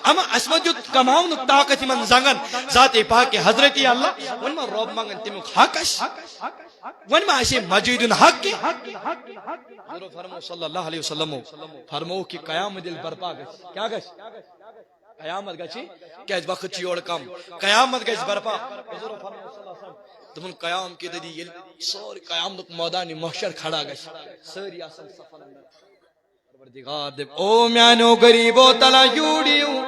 اما اَسہِ ما دیُت کماونُک طاقت یِمن زنگن ذات پاک حضرت اللہ؟ وۄنۍ ما رۄب منگن تمیُک حق اَسہِ؟ وۄنۍ ما اَسہِ مسجد ہُنٛد حق کینٛہہ؟ حضور فرمو صلی اللہ علیہ وسلمو فرمو کہ قیامت ییٚلہِ برپا گژھِ، کیٛاہ گژھِ؟ قیامت گژھِ، کیٛازِ وقت چھُ یورٕ کم۔ قیامت گژھِ برپا۔ حضور فرموو صلی اللہ علیہ وسلم، دوٚپُن، قیام کی دٔدی، ییٚلہِ سورُے قیامتُک مٲدانِ محشر کھڑا گژھِ، سٲری آسن صفن اندر۔ پروردگار دَپہِ، او میانیو غریبو، تلا یوٗرۍ یِیِو۔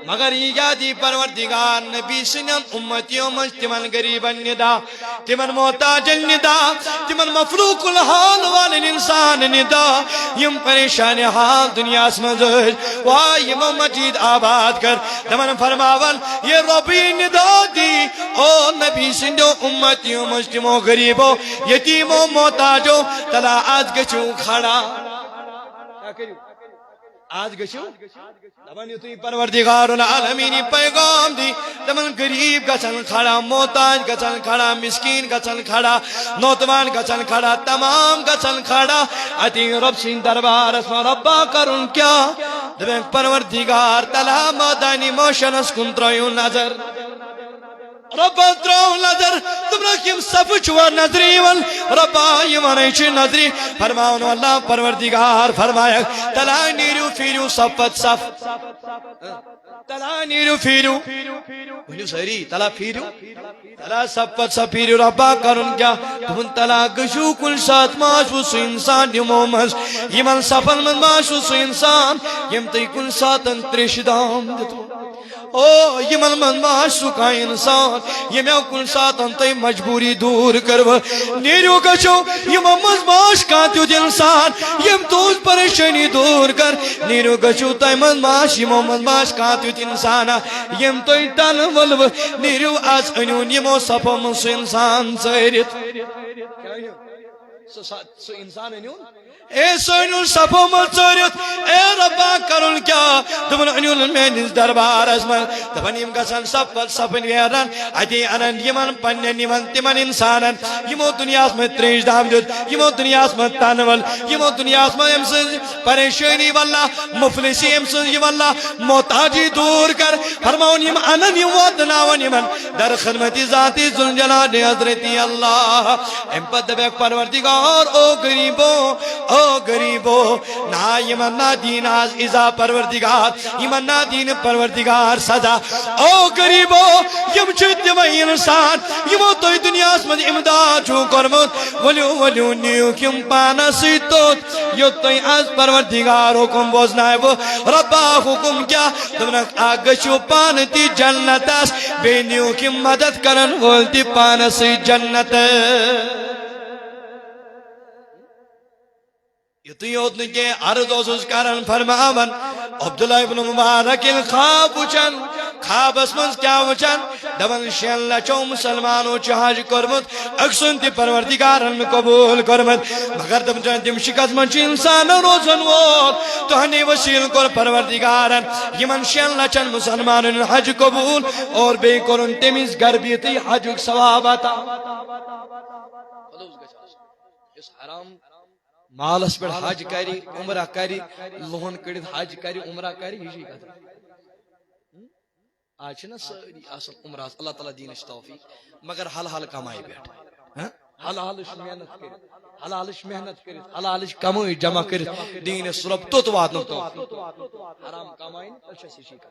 مگر یہِ یادی پروردگار نبی سٕنٛدٮ۪ن اُمتیو منٛز تِمن غریبن ندا، تِمن محتاجن ندا، تِمن مفلوق الحال والٮ۪ن انسانن ندا، یِم پریشان حال دُنیاہس منٛز ٲسۍ۔ واے یِمو مسجد آباد کٔر۔ تِمن فرماوان، یہِ رۄبٕے ندا دی، او نبی سٕنٛدیو اُمتیو منٛز تِمو غریبو، یتیمو، محتاجو، تلا آز گٔژھِو کھڑا۔ کیٛاہ کٔرِو؟ آز گٔژھِو۔ دپان یُتھُے پروردگار العالمین یہِ پیغام دی، دپان غریب گژھن کھڑا، محتاج گژھن کھڑا، مسکین گژھن کھڑا، نوجوان گژھن کھڑا، تمام گژھن کھڑا۔ اتی رۄب سٕنٛدِ دربارس منٛز، رۄبا کرُن کیٛاہ؟ دپان پروردگار تلا مٲدانِ محشرس کُن ترٲیِو نظر۔ رۄبا ترٛٲو نظر، دوٚپنکھ، یِم صفہٕ چھِوا نظرِ یِوان؟ رۄبا، یِمن ہے چھِ نظرِ۔ فرماوُن اللہ پروردگار فرمایکھ، تلا نیٖرِو پھیٖرِو صف پتہٕ صف۔ تلا نیٖرِو پھیٖرِو۔ ؤنِو سٲری، تلا پھیٖرِو۔ تلا صف پتہٕ صف پھیٖرِو۔ رۄبا کرُن کیٛاہ؟ دوٚپُن، تلا گٔژھِو کُنہِ ساتہٕ ما آسِوٕ سُہ انسان یِمو منٛز، یِمن صفن منٛز ما آسِوٕ سُہ انسان، ییٚمۍ تُہۍ کُنہِ ساتن تریشہِ دام دیُتوٕ۔ او، یِمن منٛز ما آسہِ سُہ کانٛہہ انسان، ییٚمۍ کُنہِ ساتن تۄہہِ مجبوٗری دوٗر کٔروٕ؟ نیٖرِو گٔژھِو، یِمن منٛز ما آسہِ کانٛہہ تیُتھ انسان، ییٚمۍ تُہٕنٛز پریشٲنی دوٗر کٔر۔ نیٖرِو گٔژھِو، تۄہہِ منٛز ما آسہِ، یِمو منٛز ما آسہِ کانٛہہ تیُتھ انسان، ییٚمۍ تۄہہِ تنہٕ ولوٕ۔ نیٖرِو، از أنِو یِمو صفو منٛز سُہ انسان ژٲرِتھ۔ کیٛاہ أنِو؟ سُہ سا-، سُہ انسان أنِو۔ اے سٲنیو صفو منٛز ژٲرِتھ، اے رۄبا کرُن کیٛاہ؟ دوٚپُن، أنِو نہٕ میٲنِس دربارس منٛز۔ دپان، یِم گژھن صف پتہٕ صف نیرن، اتی انن یِمن پننٮ۪ن، یِمن تِمن انسانن، یِمو دُنیاہس منٛز تریش دام دیُت، یِمو دُنیاہس منٛز تنہٕ ول، یِمو دُنیاہس منٛز أمۍ سٕنٛز پریشٲنی واللہ، مفلسی أمۍ سٕنٛز یہِ واللہ، محتاجی دوٗر کر۔ فرماوُن، یِم انن، یِم واتناون یِمن در خدمتی ذاتی ذوالجلال حضرت اللہ۔ امہِ پتہٕ دپیکھ پروردگار، او غریبو، او غریبو، نا یِمن نا دین از ایزا پروردگار، یِمن نا دین پروردگار سزا۔ او غریبو، یِم چھِ تِمے انسان یِمو تۄہہِ دُنیاہس منٛز امداد چھُو کوٚرمُت، ؤلِو ؤلِو نِیوکھ یِم پانس سۭتۍ توٚت، یوٚت تۄہہِ از پروردگار حکم بوزنایوٕ۔ رۄبا حکم کیٛاہ؟ دوٚپنکھ، اکھ گٔژھِو پانہٕ تہِ جنتس، بیٚیہِ نِیوکھ یِم مدد کرن وٲلۍ تہِ پانس سۭتۍ جنتس۔ یُتُے یوت نہٕ کینٛہہ، عرض اوسُس کران، فرماوان، عبداللہ ابن مبارک ییٚلہِ خواب وٕچھان، خوابس منٛز کیٛاہ وٕچھان؟ دپان، شٮ۪ن لچھو مسلمانو چھُ حج کوٚرمُت، أکۍ سُنٛد تہِ پروردگارن نہٕ قبوٗل کوٚرمُت۔ مگر دپان چھِ، تِم شِکست منٛز چھِ انسانن روزن وول۔ تُہنٛدے وسیلہٕ کوٚر پروردگارن یِمن شٮ۪ن لچھن مسلمانن ہُنٛد حج قبوٗل، اور بیٚیہِ کوٚرُن تٔمِس گرِ بِہتٕے حجُک ثواب عطا۔ یُس حرام مالس پٮ۪ٹھ حج کرِ، عمرہ کرِ، لون کٔڑِتھ حج کرِ، عمرہ کرِ، یہِ چھِ کتھ۔ آز چھِنہ سٲری آسان عمرہ، اللہ تعالیٰ دِیِن اَسہِ توفیق، مگر حلال کمایہِ پٮ۪ٹھ۔ ہہ؟ حلالٕچ محنت کٔرِتھ، حلالٕچ محنت کٔرِتھ، حلالٕچ کمٲے جمع کٔرِتھ دِیِن اَسہِ رۄب توٚت واتنُک توفیق۔ حرام کمایہِ نہٕ، تیٚلہِ چھَس یہِ چھِ کتھ۔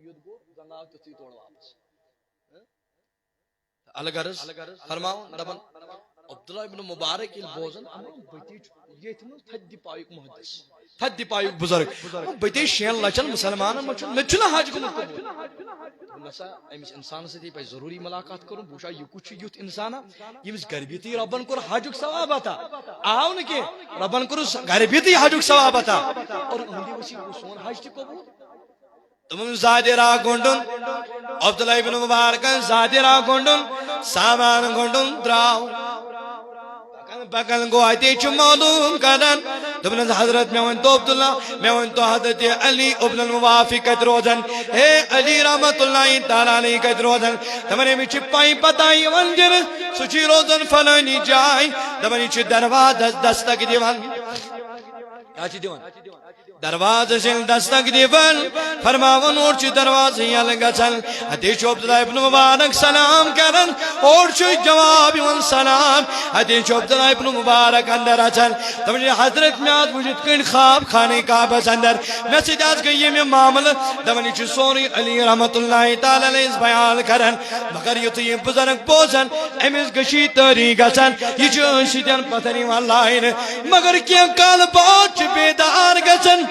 یُتھ گوٚو، زن آو تیُتھُے تورٕ واپس۔ ہہ؟ الغرض فرماوان، دپان، عبداللہ ابن مبارک ییٚلہِ بوزان، دپان، بہٕ تہِ چھُ ییٚتھۍ منٛز تھدِ پایُک محدث، تھدِ پایُک بُزرگ۔ بہٕ تہِ شٮ۪ن لچھن مسلمانن منٛز چھُس، مےٚ تہِ چھُنہ حج گوٚمُت قبوٗل۔ دوٚپُن، نسا، أمِس انسانس سۭتۍ پزِ ضروٗری ملاقات کرُن، بہٕ وٕچھا، یہِ کُس چھُ یُتھ انسانا، ییٚمِس گرِ بِہتٕے رۄبن کوٚر حجُک ثواب عطا۔ آو نہٕ کینٛہہ، رۄبن کوٚرُس گرِ بِہتٕے حجُک ثواب عطا۔ اور أہنٛدِ وسیلہٕ گوٚو سون حج تہِ قبوٗل۔ تِمن زادِ را گنڈُن، عبداللہ ابن مبارکن زادِ را گنڈُن، سامان گنڈُن، درٛاو۔ پکان پکان گوٚو، اتے چھُ معلوم کران۔ دوٚپنس، حضرت، مےٚ ؤنۍ تو عبداللہ، مےٚ ؤنۍ تو حضرت علی ابن المبارک کتہِ روزان؟ ہے علی رحمت اللہ تعالیٰ علیہ کتہِ روزان؟ دپان، أمِس چھِ پے پتہ یِوان دِنہٕ، سُہ چھُ روزان فلٲنی جاے۔ دپان، یہِ چھُ دروازس دستک دِوان۔ کیٛاہ چھِ دِوان؟ دروازس ییٚلہِ دستک دِوان، فرماوان، اورٕ چھُ دروازٕ یَلہٕ گژھان۔ اَتے چھُ عبداللہ ابن مبارک سلام کران، اورٕ چھُ جواب یِوان سلام۔ اَتے چھُ عبداللہ ابن مبارک اندر اژان۔ دپان چھِ، حضرت، مےٚ آز وُچھ یِتھ کٔنۍ خواب خانہ کعبس اندر، مےٚ سۭتۍ آز گٔے ییٚمہِ معاملہٕ۔ دپان، یہِ چھُ سورُے علی رحمت اللہ تعالیٰ علیہ بیان کران۔ مگر یُتھُے یہِ بُزرگ بوزان، أمِس گٔچھی تٲری گژھان، یہِ چھُ أتھۍ سۭتۍ پتھر یِوان لاینہٕ۔ مگر کینٛہہ کال بعد چھُ بیدار گژھان۔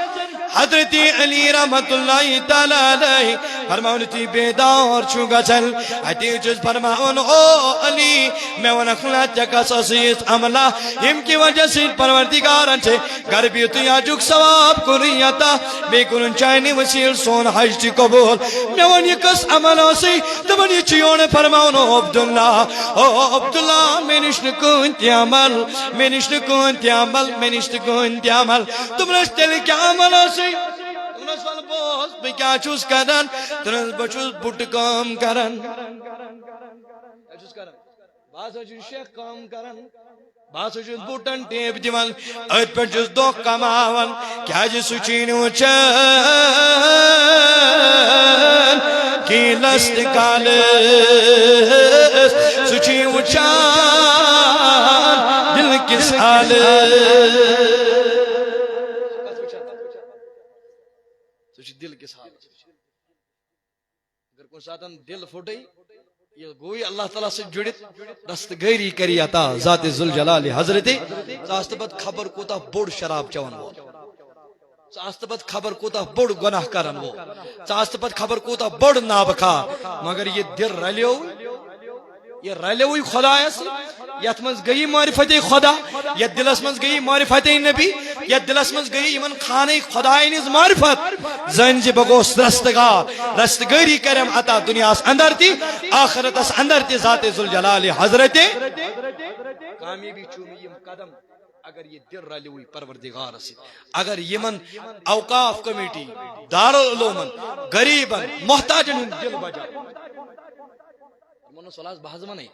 حضرت علی رحمت اللہ تعالیٰ علیہ فرماوان، یُتھُے بیدار چھُ گژھان، اَتی چھُس فرماوان، او علی، مےٚ ووٚنکھ نہ، ژےٚ کس ٲسٕے یِژھ عملہ، ییٚمہِ کہِ وجہ سۭتۍ پروردگارن چھِ گرِ بِہتٕے حجُک ثواب کوٚرُن عطا، بیٚیہِ کوٚرُن چانہِ وسیلہٕ سون حج تہِ قبوٗل۔ مےٚ ووٚن، یہِ کۄس عمل ٲسٕے؟ دوٚپُن، یہِ چھُ یورٕ فرماوُن، او عبداللہ، او عبداللہ، مےٚ نِش نہٕ کٕہٕنۍ تہِ عمل، مےٚ نِش نہٕ کٕہٕنۍ تہِ عمل، مےٚ نِش نہٕ کٕہٕنۍ تہِ عمل۔ دوٚپنَس، تیٚلہِ کیٛاہ عمل ٲسٕے؟ دوٚپنَس، وَلہٕ بہٕ اوس، بہٕ کیٛاہ چھُس کران؟ دوٚپنَس، بہٕ چھُس بُٹہٕ کٲم کران۔ کیٛاہ چھُس کران؟ بہٕ ہسا چھُس شیخ کٲم کران۔ بہٕ ہسا چھُس بوٗٹن ٹیپ دِوان، أتھۍ پٮ۪ٹھ چھُس دۄہ کماوان۔ کیٛازِ سُہ چھُے نہٕ وٕچھان کینٛہہ لست کالس، سُہ چھُے وٕچھان دِل کِس حالس۔ سُہ چھُ دِل کِس حالس۔ اگر کُنہِ ساتن دِل پھُٹے، ییٚلہِ گوٚو یہِ اللہ تعالیٰ سۭتۍ جُڑِتھ، دستگٲری کری عطا ذات ذوالجلال حضرت۔ ژٕ آس تہٕ پتہٕ خبر کوٗتاہ بوٚڑ شراب چٮ۪وان وول، ژٕ آس تہٕ پتہٕ خبر کوٗتاہ بوٚڑ گۄناہ کرن وول، ژٕ آس تہٕ پتہٕ خبر کوٗتاہ بوٚڑ نابہٕ کھار، مگر یہِ دِل رلیووٕے۔ یہِ رلیوٕے خۄدایس سۭتۍ، یتھ منٛز گٔیی معرفت خدا، یتھ دِلس منٛز گٔیی معرفت نبی، یتھ دِلس منٛز گٔیی یِمن خانہ خداین ہٕنٛز معرفت۔ زٲنۍ زِ بہٕ گوٚوس رستگار، رستگٲری کرم عطا دُنیاہس اندر تہِ، آخرتس اندر تہِ ذات ذوالجلال حضرت۔ کامیٲبی چھُ مےٚ یِم قدم، اگر یہِ دِل رلیوٕے پروردگارس سۭتۍ، اگر یِمن اوقاف کمیٹی، دارالعلومن، غریبن، محتاجن ہُنٛد دِل بجا۔ دوٚپمَس، وَلہٕ حظ، بہٕ حظ وَنَے۔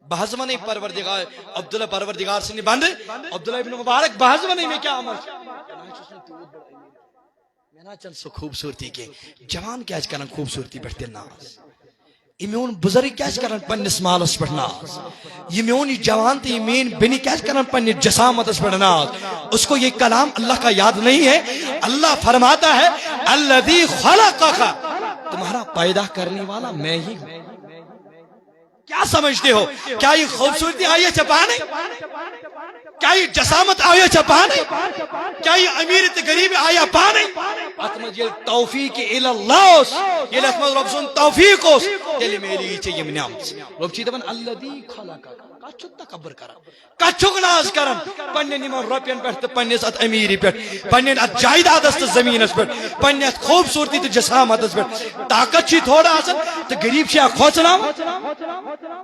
بہٕ حظ وَنَے پروردگار، عبداللہ پروردگار سٕنٛدِ بندٕ، عبداللہ ابن مبارک، بہٕ حظ وَنَے مےٚ کیٛاہ عمل چھُ۔ مےٚ نہ حظ چھُس نہٕ تیوٗت بوٚڑ أمیٖر۔ مےٚ نہ حظ چھَنہٕ سۄ خوٗبصوٗرتی کینٛہہ۔ جوان کیٛازِ کران خوٗبصوٗرتی پٮ۪ٹھ تہِ ناز؟ یہِ میون بُزرگ کیٛازِ کران پننِس مالس پٮ۪ٹھ ناز؟ یہِ میون یہِ جوان تہٕ یہِ میٲنۍ بیٚنہِ کیٛازِ کران پننِس جسامتس پٮ۪ٹھ ناز؟ اس کو یہ کلام اللہ کا یاد نہیں ہے؟ اللہ فرماتا ہے، الذی خلقک، تمہارا پیدا کرنے والا میں ہی ہوں۔ کیا سمجھتے ہو؟ کیا یہ خوبصورتی آئی ہے پانے؟ کیا یہ جسامت آئی ہے پانے؟ کیا یہ امیر تہٕ غریب آیا پانے؟ اتھ منٛز ییٚلہِ توفیق الی اللہ اوس، ییٚلہِ اتھ منٛز رۄب سُنٛد توفیق اوس، تیٚلہِ میلی ژےٚ یِم نعمژٕ۔ رۄب چھِ دپان، الذی خلقک۔ کتھ چھُکھ تکبر کران؟ کتھ چھُکھ ناز کران؟ پننٮ۪ن یِمن رۄپین پٮ۪ٹھ تہٕ پننِس اتھ امیٖری پٮ۪ٹھ، پننٮ۪ن اتھ جائیدادس تہٕ زٔمیٖنس پٮ۪ٹھ، پننہِ اتھ خوٗبصوٗرتی تہٕ جسامتس پٮ۪ٹھ۔ طاقت چھُے تھوڑا آسان تہٕ غریٖب چھُے کھوژناوان۔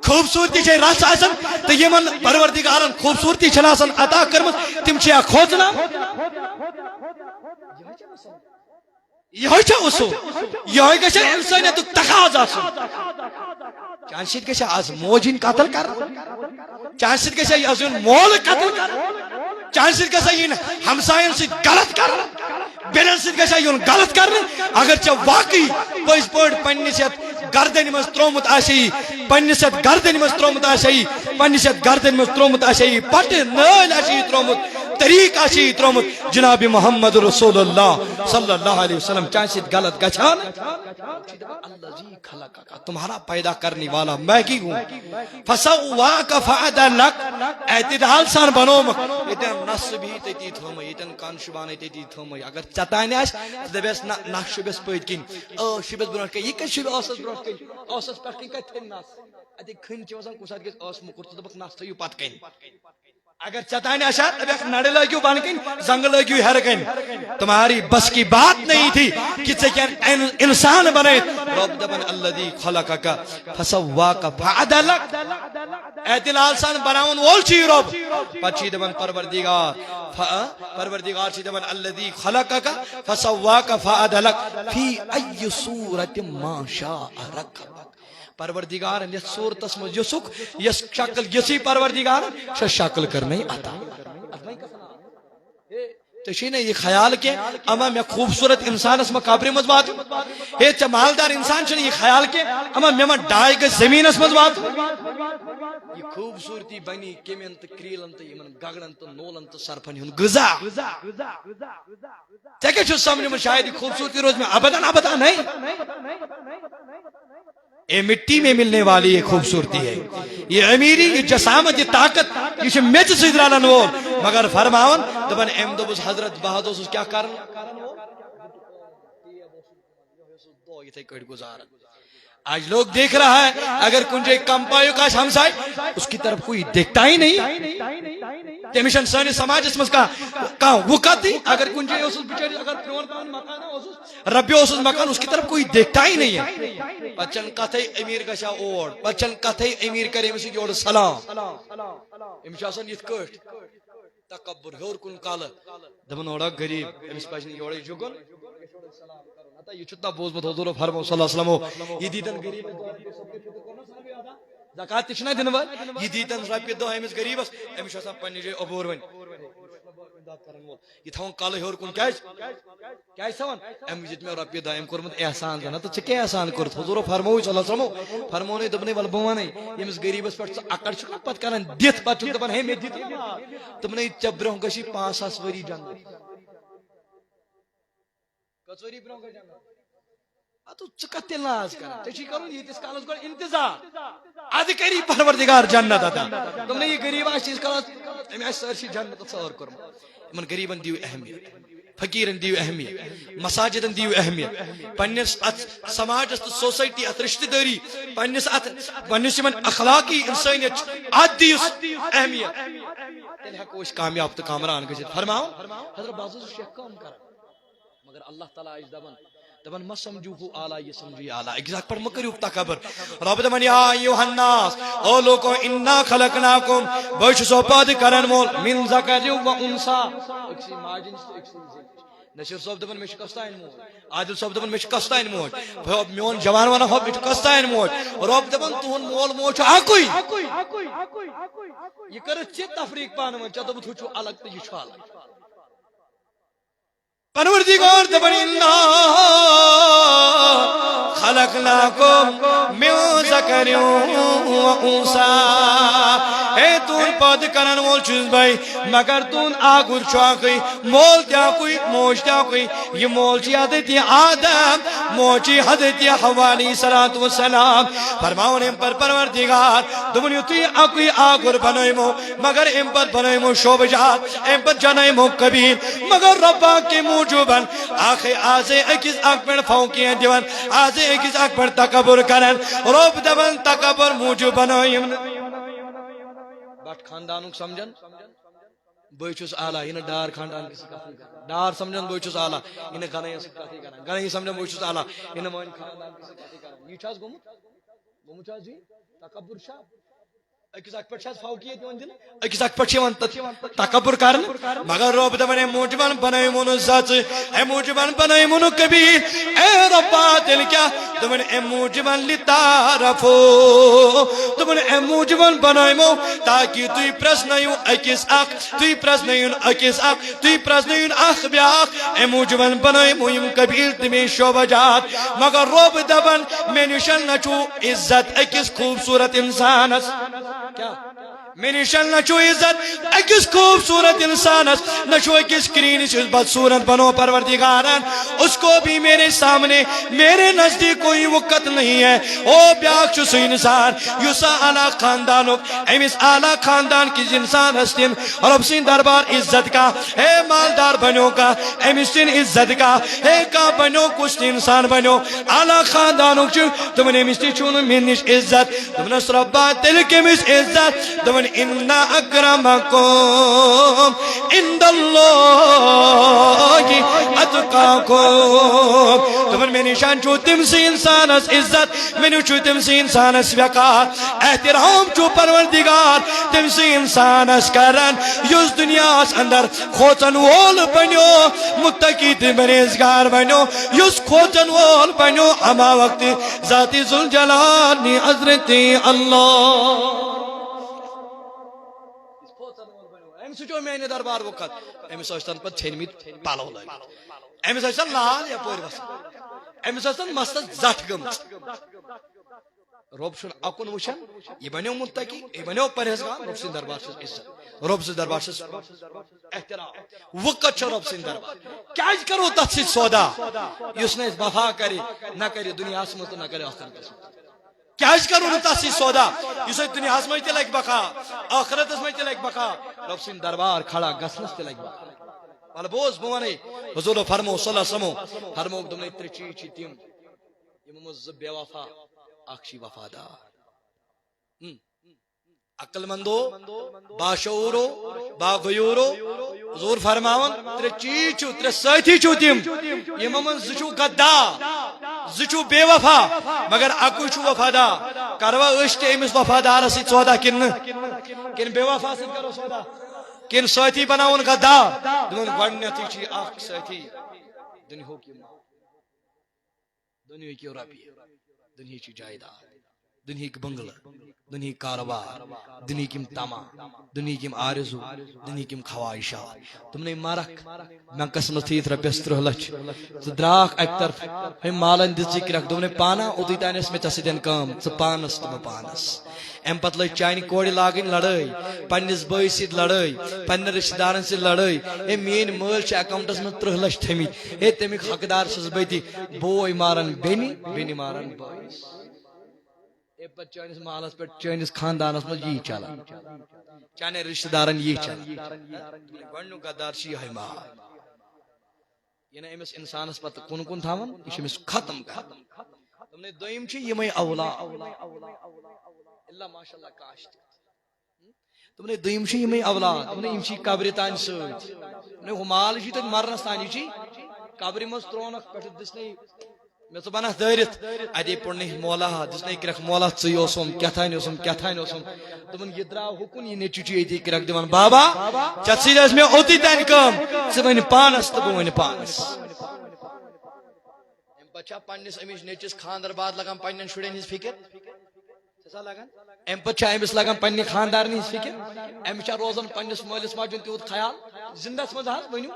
خوٗبصوٗرتی چھے رژھ آسان تہٕ یِمن پروردگارن خوٗبصوٗرتی چھنہٕ آسان عطا کٔرمٕژ، تِم چھِ کھوژناوان۔ یِہوٚے چھا اصوٗل؟ یِہوٚے گژھِ انسٲنیتُک تقاضہٕ آسُن۔ چانہِ سۭتۍ گژھِ از موج یِنۍ قتل کرنہٕ؟ چانہِ سۭتۍ گژھِ از یُن مول قتل کرنہٕ؟ چانہِ سۭتۍ گژھِ یِنۍ ہمساین سۭتۍ غلط کرنہٕ؟ بیٚنٮ۪ن سۭتۍ گژھِ یُن غلط کرنہٕ؟ اگر ژےٚ واقعی پٔزۍ پٲٹھۍ پننِس یتھ گردنہِ منٛز ترومُت آسہِ یہِ، پننِس یتھ گردنہِ منٛز ترومُت آسہِ یہِ، پننِس یتھ گردنہِ منٛز ترومُت آسہِ یہِ، پٹہٕ نٲلۍ آسہِ یہِ ترومُت، طریٖقہٕ آسہِ یہِ ترومُت، جناب محمد رسول اللہ صلی اللہ علیہ وسلم، چانہِ سۭتۍ غلط گژھِ ہا نہٕ؟ الذی خلقک، تمہارا پیدا کرنے والا میں ہی ہوں۔ فسواک فعدلک، اعتدال سان بنومُت۔ ییٚتٮ۪ن نس بِہی تٔتی تھٲومٕے، ییٚتٮ۪ن کن شوٗبان تٔتی تھٲومٕے۔ اگر ژےٚ تانۍ آسہِ، ژٕ دپیس نہ، نس شوٗبٮ۪س پٔتۍ کِنۍ، ٲس شوٗبٮ۪س برونٛٹھ کَنہِ۔ یہِ کَتہِ شوٗبہِ ٲسس برونٛٹھ کَنہِ؟ ٲسس پٮ۪ٹھ کَنہِ کَتہِ تھٲوِ نس؟ اَتہِ کھٔنۍ چھِ وَسان، کُنہِ ساتہٕ گژھِ ٲس موٚکُر، ژٕ دَپَکھ نس تھٲیِو پَتہٕ کَنہِ۔ اگر ژےٚ تانۍ آسہِ ہا، دَپَکھ نَرِ لٲگِو بۄنہٕ کَنہِ، زنٛگہٕ لٲگِو ہیٚرٕ کَنہِ۔ تمہاری بس کی بات نہیں تھی کہ ژےٚ کیٛاہ اِن-، اِنسان بنٲیِتھ۔ رۄب دَپان الذی خلقک فسواک فعدلک۔ اعتدال سان بناون وول چھُ یہِ رۄب۔ پتہٕ چھُ یہِ دپان پروردگار، ف-، پروردگار چھُ دپان الذی خلقک فسواک فعدلک فی ای صورت ما شاء رکبک۔ پروردگارن یتھ صورتس منٛز یژھُکھ، یۄس شکل یژھی پروردگارن، سۄ شکل کٔرنَے عطا۔ ژےٚ چھے نہ یہِ خیال کینٛہہ، اما مےٚ خوٗبصوٗرت انسانس ما قبرِ منٛز واتُن؟ ہے، ژےٚ مالدار انسان چھُنہٕ یہِ خیال کینٛہہ، اما مےٚ ما ڈاے گژھِ زٔمیٖنس منٛز واتُن؟ یہِ خوٗبصوٗرتی بنی کیٚمٮ۪ن تہٕ کرٛیٖلن تہٕ یِمن گگرن تہٕ نولن تہٕ سرپھن ہُنٛد غذا۔ ژےٚ کیٛاہ چھُ سمجھمُت، شاید یہِ خوٗبصوٗرتی روزِ مےٚ ابدن ابدا؟ نہیں۔ اے مٹی میں ملنے والی یہ خوبصورتی ہے، یہ امیری، یہ جسامت، یہ طاقت، یہ چھُ میٚژِ سۭتۍ رلن وول۔ مگر فرماوان، دپان، أمۍ دوٚپُس، حضرت، بہٕ حظ اوسُس کیٛاہ کران؟ یِتھَے کٲٹھۍ گُزاران۔ آج لوگ دیکھ رہا ہے، اگر کُنہِ جایہِ کم پایُک آسہِ ہمساے، اس کی طرف کوئی دیکھتا ہی نہیں۔ تٔمِس چھَنہٕ سٲنِس سماجس منٛز کانٛہہ، کانٛہہ وُکت۔ اگر کُنہِ جایہِ اوسُس بِچٲرِس، اگر پرٛون پرٛون مکان اوسُس، رۄپیہِ اوسُس مکان، اس کی طرف کوئی دیکھتا ہی نہیں ہے۔ پتہٕ چھَنہٕ کتھے أمیٖر گژھِ ہا اور، پتہٕ چھَنہٕ کتھے أمیٖر کرِ أمِس سۭتۍ یورٕ سلام۔ أمِس چھُ آسان یِتھ کٲٹھۍ تکبر، ہیوٚر کُن کلہٕ، دپان اورا غریٖب، أمِس پزِ نہٕ یورے جُکُن۔ ہتا، یہِ چھُ نہ بوٗزمُت حضور فرمو صلی اللہ علیہ وسلمو، یہِ دیٖتن غریٖبس زکات تہِ چھُنہ دِنہٕ وٲلۍ، یہِ دیٖتن رۄپیہِ دہ أمِس غریٖبس، أمِس چھُ آسان پننہِ جایہِ عبور وۄنۍ۔ یہِ تھاوُن کلہٕ ہیوٚر کُن، کیٛازِ؟ کیٛازِ تھاوان؟ أمۍ وِزِ دیُت مےٚ رۄپیہِ دَہ، أمۍ کوٚرمُت احسان زَن۔ تہٕ ژٕ کیٛاہ احسان کوٚرُتھ؟ حضوٗرو فرمووُے صلی اللہ علیہ وسلمو، فرموونَے، دوٚپنَے، وَلہٕ بہٕ وَنَے، ییٚمِس غریٖبَس پٮ۪ٹھ ژٕ اَکَڑ چھُکھ نہ پَتہٕ کَران دِتھ، پَتہٕ چھُکھ دَپان، ہے، مےٚ دِتُے نہٕ۔ دوٚپنَے، ژےٚ برٛونٛہہ گژھی پانٛژھ ساس ؤری جنت۔ کٔژ ؤری برٛونٛہہ گٔے جنت؟ اَدٕ ژٕ کَتھ تیٚلہِ ناز کران؟ ژےٚ چھُے کرُن ییٖتِس کالَس گۄڈٕ انتظار۔ اَدٕ کَری پروردگار جنت عطا۔ دوٚپنَے، یہِ غریٖب آسہِ تیٖتِس کالَس، أمۍ آسہِ سٲرسٕے جنت ژٲر کوٚرمُت۔ یِمَن غریٖبَن دِیِو اہمیت، فقیٖرَن دِیِو اہمیت، مساجدَن دِیِو اہمیت، پنٛنِس اَتھ سماجَس تہٕ سوسایٹی، اَتھ رِشتہٕ دٲری، پنٛنِس اَتھ، پنٛنِس یِمَن اخلاقی اِنسٲنیت چھِ، اَتھ دِیِو اہمیت۔ تیٚلہِ ہٮ۪کو أسۍ کامیاب تہٕ کامران گٔژھِتھ۔ فرماوُن، حضرت، بہٕ ہسا چھُس شیخ کٲم کران۔ مگر اللہ تعالیٰ آسہِ دپان، دپان، مہ سمجھو ہُہ اعلیٰ، یہِ سمجھو یہِ اعلیٰ۔ أکِس اکھ پٮ۪ٹھ مہ کٔرِو تکبر۔ رۄب دپان، یا ایھا الناس، او لوکو، انا خلقناکم، بہٕ چھُسو پٲدٕ کرن وول، من ذکر و انثی، أکسٕے ماجہِ نِش تہٕ أکسٕے زنہِ نِش۔ نصیر صٲب دپان، مےٚ چھِ کۄستانۍ موج۔ عادل صٲب دپان، مےٚ چھِ کۄستانۍ موج۔ میون جوان ونان، ہۄ، مےٚ چھِ کۄستانۍ موج۔ رۄب دپان، تُہُنٛد مول موج چھُ اکُے۔ یہِ کٔرٕتھ ژےٚ تفریٖق پانہٕ ؤنۍ، ژےٚ دوٚپُتھ، ہُہ چھُ الگ تہٕ یہِ چھُ الگ۔ پروردگار دپان، انا خلقناکم من ذکر و انثی، اے تُہُنٛد پٲدٕ کرن وول چھُس بے، مگر تُہُنٛد آگُر چھُ اکُے، مول تہِ اکُے، موج تہِ اکُے۔ یہِ مول چھِ حضرت آدم، موج چھِ حضرت حوا علیہ الصلوۃ والسلام۔ فرماوان أمۍ پتہٕ پروردگار، دوٚپُن، یُتھُے اکُے آگُر بنٲیمو، مگر أمۍ پتہٕ بنٲیمو شعبہٕ جات، أمۍ پتہٕ جنٲیمو قبیل۔ مگر رۄبا کَمہِ موٗجوٗبن؟ آخر آزے أکِس اکھ پٮ۪ٹھ فوقیت دِوان، آزے أکِس اکھ پٮ۪ٹھ تکبر کران۔ رۄب دپان، تکبر موٗجوٗب بنٲیِم نہٕ۔ خاندانُک سمجھان، بہٕ چھُس اعلیٰ، یہِ نہٕ ڈار خاندان کِس کتھٕے کران۔ ڈار سمجھان، بہٕ چھُس اعلیٰ، یہِ نہٕ غنیَس سۭتۍ کتھٕے کران۔ غنی سمجھان، بہٕ چھُس اعلیٰ، یہِ نہٕ وٲنۍ خاندان کِس کتھٕے کران۔ یہِ چھا حظ گوٚمُت؟ گوٚمُت چھا حظ یہِ؟ تکبر چھا؟ أکِس اکھ پٮ۪ٹھ چھا حظ فوقیت یِوان دِنہٕ؟ أکِس اکھ پٮ۪ٹھ چھِ یِوان تت-، تکبر کرنہٕ۔ مگر رۄب دپان، اَمہِ موٗجوٗبن بنٲیمو نہٕ زژ، اَمہِ موٗجوٗبن بنٲیمو نہٕ قبیٖل۔ اے رۄبا، تیٚلہِ کیٛاہ؟ دوٚپُن، اَمہِ موٗجوٗبن لِتعارفو۔ دوٚپُن، اَمہِ موٗجوٗبن بنٲیمو تاکہِ تُہۍ پرٛزنٲیِو أکِس اکھ، تُہۍ پرٛزنٲیِو أکِس اکھ، تُہۍ پرٛزنٲیِو اکھ بیٛاکھ۔ اَمہِ موٗجوٗبن بنٲیمو یِم قبیٖل تہٕ بیٚیہِ شعبہٕ جات۔ مگر رۄب دپان، مےٚ نِش نہ چھُو عزت أکِس خوٗبصوٗرت اِنسانس۔ کیٛاہ؟ مےٚ نِش نہ چھُو عزت أکِس خوٗبصوٗرت اِنسانس، نہ چھُو أکِس کرٛیٖنِس یُس بدصوٗرت بنو پروردگارن۔ اس کو بھی میرے سامنے، میرے نزدیک کوئی وقت نہیں ہے۔ او، بیٛاکھ چھُ سُہ اِنسان یُس اعلیٰ خاندانُک، أمِس اعلیٰ خاندان کِس اِنسانس تِم رۄب سٕنٛدۍ دربار عزت کا، ہے مالدار بنیو کا، أمِس تِن عزت کا، ہے کانٛہہ بنیو، کُس تہِ اِنسان بنیو، اعلیٰ خاندانُک چھُ، دوٚپُن، أمِس تہِ چھُو نہٕ مےٚ نِش عزت۔ دوٚپنس، رۄبا، تیٚلہِ کٔمِس عزت؟ دوٚپُن، ان اکرمکم عند اللہ اتقاکم۔ دوٚپُن، مےٚ نِش چھُو تٔمسٕے اِنسانس عزت، مےٚ نِش چھُو تٔمسٕے اِنسانس وقار، احترام چھُو پروردگار تٔمسٕے اِنسانس کران، یُس دُنیاہس اندر کھوژن وول بنیو، متقی تہٕ پرہیزگار بنیو، یُس کھوژن وول بنیو، اما وقت ذات ذوالجلال نی حضرت اللہ۔ أمِس چھُ میانہِ دربار وقت، أمِس ٲسۍ تن پتہٕ ژھیٚنمٕتۍ پلو لٲگِتھ، أمِس ٲسۍ تن لال یپٲرۍ وسان، أمِس ٲسۍ تن مستس زٹھ گٔمٕژ۔ رۄب چھُنہٕ اکُن وٕچھان، یہِ بنیو متقی، یہِ بنیو پرہیزگار، رۄب سٕنٛدِ دربار چھُس عزت، رۄب سٕنٛدِ دربار چھُس احترام۔ وۄنۍ کتھ چھُ رۄب سٕنٛدِ دربار؟ کیازِ کرو تتھ سۭتۍ سودا، یُس نہٕ اَسہِ وفا کرِ، نہ کرِ دُنیاہس منٛز تہٕ نہ کرِ ٲخرتس منٛز؟ کیازِ کرو نہٕ تتھ سۭتۍ سودا، یُس اَسہِ دُنیاہس منٛز تہِ لگہِ بقا، ٲخرتس منٛز تہِ لگہِ بقا، رۄب سٕنٛدِ دربار کھڑا گژھنس تہِ لگہِ بقا؟ وَلہٕ بوز، بہٕ وَنَے، حضوٗرو فرمو صلی اللہ علیہ وسلمو فرمووُکھ، دوٚپنَے، ترٛےٚ چیٖز چھِ تِم، یِمو منٛز زٕ بے وفا، اکھ چھِ وفادار۔ ہم۔ عقل مندو، باشعورو، باغیورو، حضور فرماوان، ترٛےٚ چیٖز چھِو، ترٛےٚ سٲتھی چھِو تِم، یِمو منٛز زٕ چھِو غدار، زٕ چھِو بے وفا، مگر اَکُے چھُ وفادار۔ کروا أسۍ تہِ أمِس وفادارس سۭتۍ سودا کِنہٕ نہٕ؟ کِنہٕ بے وفا سۭتۍ کرو سودا؟ کِنہٕ سٲتھی بناوون غدار؟ دوٚپُن، گۄڈٕنیتھٕے چھُ یہِ اکھ سٲتھی دُنیاہُک یہِ مال۔ دُنیہٕکۍ رۄپیہِ، دُنیہٕچ جایداد، دُنیہٕکۍ بنگلہٕ، دُنیہٕکۍ کارٕبار، دُنیہٕکۍ یِم تمع، دُنیہٕکۍ یِم آرزو، دُنیہٕکۍ یِم خواہشات۔ تِمنٕے مرکھ، بینکس منٛز تھٲیِتھ رۄپیس ترٕٛہ لچھ۔ ژٕ درٛاکھ اکہِ طرفہٕ، ہے مالن دِژ ژٕ کرٛکھ، دوٚپنَے، پانہ اوٚتُے تانۍ ٲس مےٚ ژےٚ سۭتۍ کٲم، ژٕ پانس تہٕ بہٕ پانس۔ امہِ پتہٕ لٔج چانہِ کورِ لاگٕنۍ لڑٲے، پننِس بٲیِس سۭتۍ لڑٲے، پننٮ۪ن رشتہٕ دارن سۭتۍ لڑٲے۔ ہے، میٲنۍ مٲلۍ چھِ اکاؤنٹس منٛز ترٕٛہ لچھ تھٲمٕتۍ۔ ہے، تمیُک حقدار چھُس بہٕ تہِ۔ بوے ماران بیٚنہِ، بیٚنہِ ماران بٲیِس۔ ہے، پتہٕ چٲنِس مالس پٮ۪ٹھ، چٲنِس خاندانس منٛز یی چلان۔ چانٮ۪ن رشتہٕ دارن یی چلان۔ گۄڈٕنیُک غدار چھُ یِہوٚے مال۔ یہِ نہٕ أمِس اِنسانس پتہٕ کُن کُن تھاوان، یہِ چھُ أمِس ختم کران۔ دوٚپنَے، دوٚیِم چھِ یِمَے اولاد۔ الا ماشاءاللہ کاش تہِ۔ دوٚپنَے، دوٚیِم چھِ یِمَے اولاد۔ دوٚپنَے، یِم چھِ قبرِ تانۍ سۭتۍ۔ دوٚپنَے، ہُہ مال چھُے تَتہِ مرنَس تانۍ، یہِ چھُے قبرِ منٛز ترٛونَکھ پٮ۪ٹھٕ دِژنَے مےٚ ژٕ بناس دٲرِتھ۔ اَتے پوٚرنَے مولا، دِژنَے کرٛٮ۪کھ مولا، ژٕے اوسُم، کیٛاہ تانۍ اوسُم، کیٛاہ تانۍ اوسُم۔ دوٚپُن، یہِ درٛاو ہُکُن، یہِ نیٚچوٗ چھُ ییٚتی کرٛٮ۪کھ دِوان۔ بابا، ژےٚ سۭتۍ ٲس مےٚ اوٚتُے تانۍ کٲم، ژٕ ؤنۍ پانَس تہٕ بہٕ وَنہٕ پانَس۔ اَمہِ پتہٕ چھا پننِس أمِس نیٚچوِس خانٛدر بعد لگان پننٮ۪ن شُرٮ۪ن ہٕنٛز فِکر؟ چھےٚ سا لگان؟ اَمہِ پتہٕ چھا أمِس لگان پننہِ خانٛدارنہِ ہٕنٛز فِکر؟ أمِس چھا روزان پننِس مٲلِس ماجہِ ہُنٛد تیوٗت خیال؟ زِندس منٛز حظ ؤنِو۔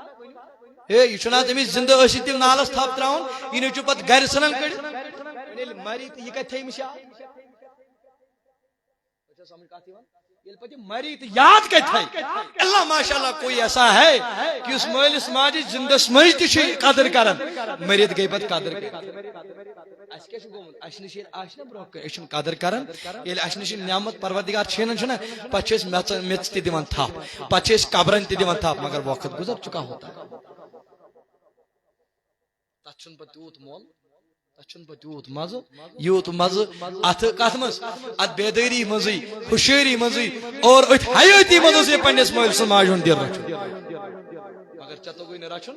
ہے، یہِ چھُنہٕ حظ أمِس زِندٕ ٲسِتھ تہِ نالس تھپھ ترٛاوُن؟ یہِ نیٚچوٗ پتہٕ گرِ ژھٕنان کٔڑِتھ؟ وۄنۍ ییٚلہِ مری تہٕ یہِ کتہِ تھٲیہِ أمِس یاد؟ چھا سمجھ کتھ یِوان؟ ییٚلہِ پتہٕ یہِ مری تہٕ یاد کتہِ تھایہِ؟ اللہ ماشاءاللہ کوئی ایسا ہے کہ یُس مٲلِس ماجہِ زِندس منٛز تہِ چھُ قدر کران، مٔرِتھ گٔے پتہٕ قدر کران۔ اَسہِ کیٛاہ چھُ گوٚمُت؟ اَسہِ نِش ییٚلہِ آسہِ نہ برونٛہہ کَنہِ، أسۍ چھِنہٕ قدر کران۔ ییٚلہِ اَسہِ نِش یہِ نعمت پروردگار چھینان چھُنہ، پتہٕ چھِ أسۍ میٚژ، میٚژ تہِ دِوان تھپھ، پتہٕ چھِ أسۍ قبرن تہِ دِوان تھپھ، مگر وقت گُزر چُکا ہوتا ہے۔ تَتھ چھُنہٕ پتہٕ تیوٗت مۄل۔ اتھ چھُنہٕ پتہٕ یوٗت مزٕ، یوٗت مزٕ اتھ کتھ منٛز؟ اتھ بیدٲری منٛزٕے، ہُشٲری منٛزٕے اور أتھۍ حیٲتی منٛز اوس یہِ پننِس مٲلۍ سُنٛد ماجہِ ہُنٛد دِل رچھُن۔ مگر ژےٚ توٚگُے نہٕ رچھُن۔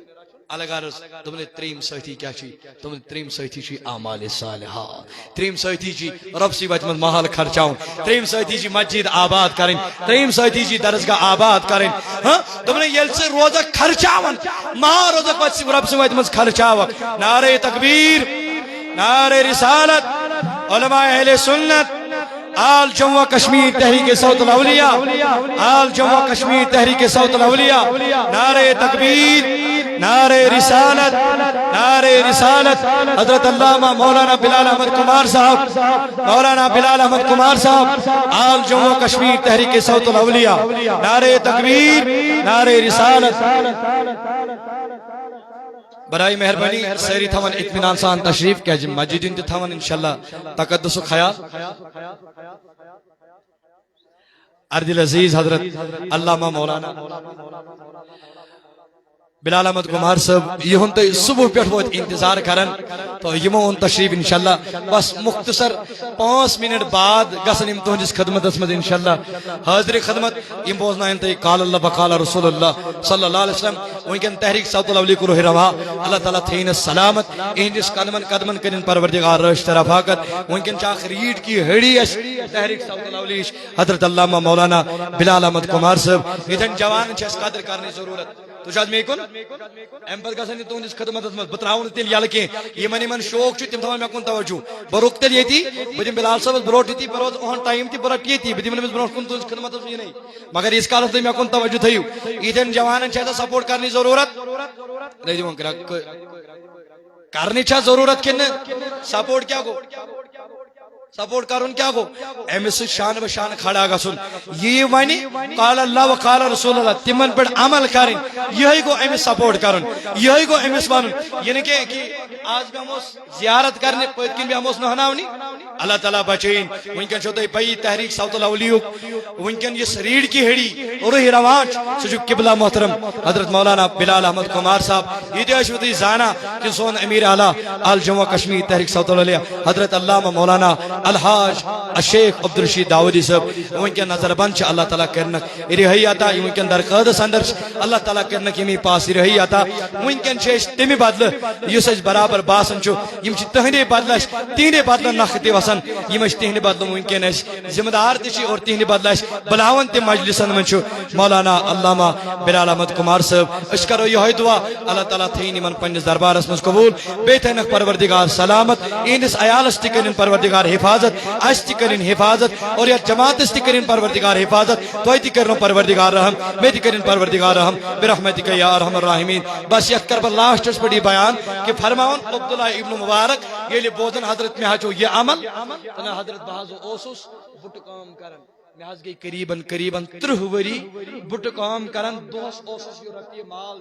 الغرض، دوٚپُن، ترٛیٚیِم سٲتھی کیٛاہ چھُے؟ دوٚپُن، ترٛیٚیِم سٲتھی چھُے اعمال صالحہ۔ ترٛیٚیِم سٲتھی چھُے رۄب سٕے وتہِ منٛز مال خرچاوُن۔ ترٛیٚیِم سٲتھی چھُے مسجد آباد کرٕنۍ۔ ترٛیٚیِم سٲتھی چھُے درسگاہ آباد کرٕنۍ۔ ہاں؟ دوٚپُن، ییٚلہِ ژٕ روزکھ خرچاوان، مال روزکھ پتہٕ رۄب سٕے وتہِ منٛز خرچاوکھ۔ نعرہ تکبیر، نعرہ رسالت، علماء اہل سنت، آل جموں و کشمیر تحریک صوت الاولیاء، آل جموں و کشمیر تحریک صوت الاولیاء، نعرہ تکبیر، نعرہ رسالت، نعرہ رسالت، حضرت علامہ مولانا بلال احمد کمار صاحب، مولانا بلال احمد کمار صاحب، آل جموں و کشمیر تحریک صوت الاولیاء، نعرہ تکبیر، نعرہ رسالت۔ برائے مہربانی سٲری تھاوان اطمینان سان تشریف، کیازِ مسجد ہُنٛد تہِ تھاوان انشاءاللہ تقدسُک خیال۔ اردل عزیز حضرت علامہ مولانا بلال احمد کمار صٲب، یِہُنٛد تُہۍ صبح پٮ۪ٹھ وٲتۍ انتظار کران، تہٕ یِمو اوٚن تشریف انشاءاللہ۔ بس مختصر پانٛژھ منٹ بعد گژھن یِم تُہنٛدِس خدمتس منٛز انشاءاللہ حاضر خدمت۔ یِم بوزناون تُہۍ قال اللہ و قال رسول اللہ صلی اللہ علیہ وسلم۔ وٕنکٮ۪ن تحریک صوت الاولیاء روح روا، اللہ تعالیٰ تھٲیِن سلامت، اِہنٛدِس قدمن قدمن کٔرِن پروردگار رٲچھ تہٕ رفاقت۔ وٕنکٮ۪ن چھِ اکھ ریٖڑھ کی ہڈی اَسہِ تحریک صوت الاولیاء ہٕچ حضرت علامہ مولانا بلال احمد کمار صٲب۔ یِتھٮ۪ن جوانن چھِ اَسہِ قدر کرنٕچ ضروٗرت۔ تُہۍ چھِو حظ مے کُن؟ اَمہِ پتہٕ گژھن یہِ تُہنٛدِس خدمتس منٛز، بہٕ ترٛاوٕ نہٕ تیٚلہِ یَلہٕ کینٛہہ۔ یِمن یِمن شوق چھُ، تِم تھاوَن مےٚ کُن توجہ۔ بہٕ رُکہٕ تیٚلہِ ییٚتی، بہٕ دِمہٕ بلال صٲبس برونٛٹھ ییٚتی، بہٕ روزٕ اُہُنٛد ٹایم تہِ، بہٕ رَٹہٕ ییٚتی، بہٕ دِمہٕ أمِس برونٛٹھ کُن تُہنٛدِس خدمتس منٛز یِنَے۔ مگر ییٖتِس کالس تُہۍ مےٚ کُن توجہ تھٲیِو، یِتھٮ۪ن جوانن چھِ آسان سپورٹ کرنٕچ ضروٗرت۔ تُہۍ دِوان کرٛکھ۔ کرنٕچ چھا ضروٗرت کِنہٕ سپورٹ کیٛاہ گوٚو؟ سپورٹ کرُن کیٛاہ گوٚو؟ أمِس سۭتۍ شانہٕ بہ شانہٕ کھڑا گژھُن۔ یہِ وَنہِ قال اللہ و قال رسول اللہ، تِمن پٮ۪ٹھ عمل کرٕنۍ۔ یِہوٚے گوٚو أمِس سپورٹ کرُن، یِہوٚے گوٚو أمِس وَنُن۔ یہِ نہٕ کینٛہہ کہِ آز بیٚہموس زیارت کرنہِ، پٔتۍ کِنۍ بیٚہموس نہناونہِ۔ اللہ تعالیٰ بچٲیِن۔ وٕنکٮ۪ن چھو تۄہہِ پَیی تحریک صوت الاولیاء ہُک وٕنکٮ۪ن یُس ریٖڑھ کی ہڈی روح رواں چھُ، سُہ چھُ قبلہ محترم حضرت مولانا بلال احمد کمار صاحب۔ یہِ تہِ ٲسِو تُہۍ زانان کہِ سون امیر اعلیٰ آل جموں و کشمیر تحریک صوت الاولیاء حضرت علامہ مولانا الحاج الشیخ عبدالرشید داودی صٲب وٕنکٮ۪ن نظر بند چھِ۔ اللہ تعالیٰ کٔرنَکھ رِہٲیی عطا، یِم وٕنکٮ۪ن درقٲدس اندر چھِ، اللہ تعالیٰ کٔرنَکھ یِمی پاس رِہٲیی عطا۔ وٕنکٮ۪ن چھِ أسۍ تَمہِ بدلہٕ یُس اَسہِ برابر باسان چھُ، یِم چھِ تُہنٛدے بدلہٕ اَسہِ، تِہنٛدے بدلہٕ نکھٕ تہِ وسان۔ یِم أسۍ تِہنٛدِ بدلہٕ وٕنکٮ۪ن اَسہِ ذمہٕ دار تہِ چھِ اور تِہنٛدِ بدلہٕ اَسہِ بُلاوان تہِ مجلسن منٛز چھُ مولانا علامہ بلال احمد کمار صٲب۔ أسۍ کرو یِہوٚے دعا، اللہ تعالیٰ تھٲیِن یِمن پننِس دربارس منٛز قبوٗل، بیٚیہِ تھٲینَکھ پروردگار سلامت، یِہنٛدِس عیالس تہِ کٔرِن پروردگار حفاظت، اَسہِ تہِ کٔرِن حفاظت اور یتھ جماعتس تہِ کٔرِن پروردگار حفاظت۔ تۄہہِ تہِ کٔرِنو پروردگار رحم، مےٚ تہِ کٔرِن پروردگار رحم، برحمتک یا ارحم الراحمین۔ بس یتھ کرٕ بہٕ لاسٹس پٮ۪ٹھ یہِ بیان کہِ فرماوان عبداللہ ابن مبارک ییٚلہِ بوزن حضرت مےٚ حظ چھُ یہِ عمل، تہٕ نہ حضرت بہٕ حظ اوسُس بُٹہٕ کٲم کران۔ مےٚ حظ گٔے قریباً، قریباً ترٕٛہ ؤری بُٹہٕ کٲم کران۔ دۄہس اوسُس یہِ رۄپیہِ مال،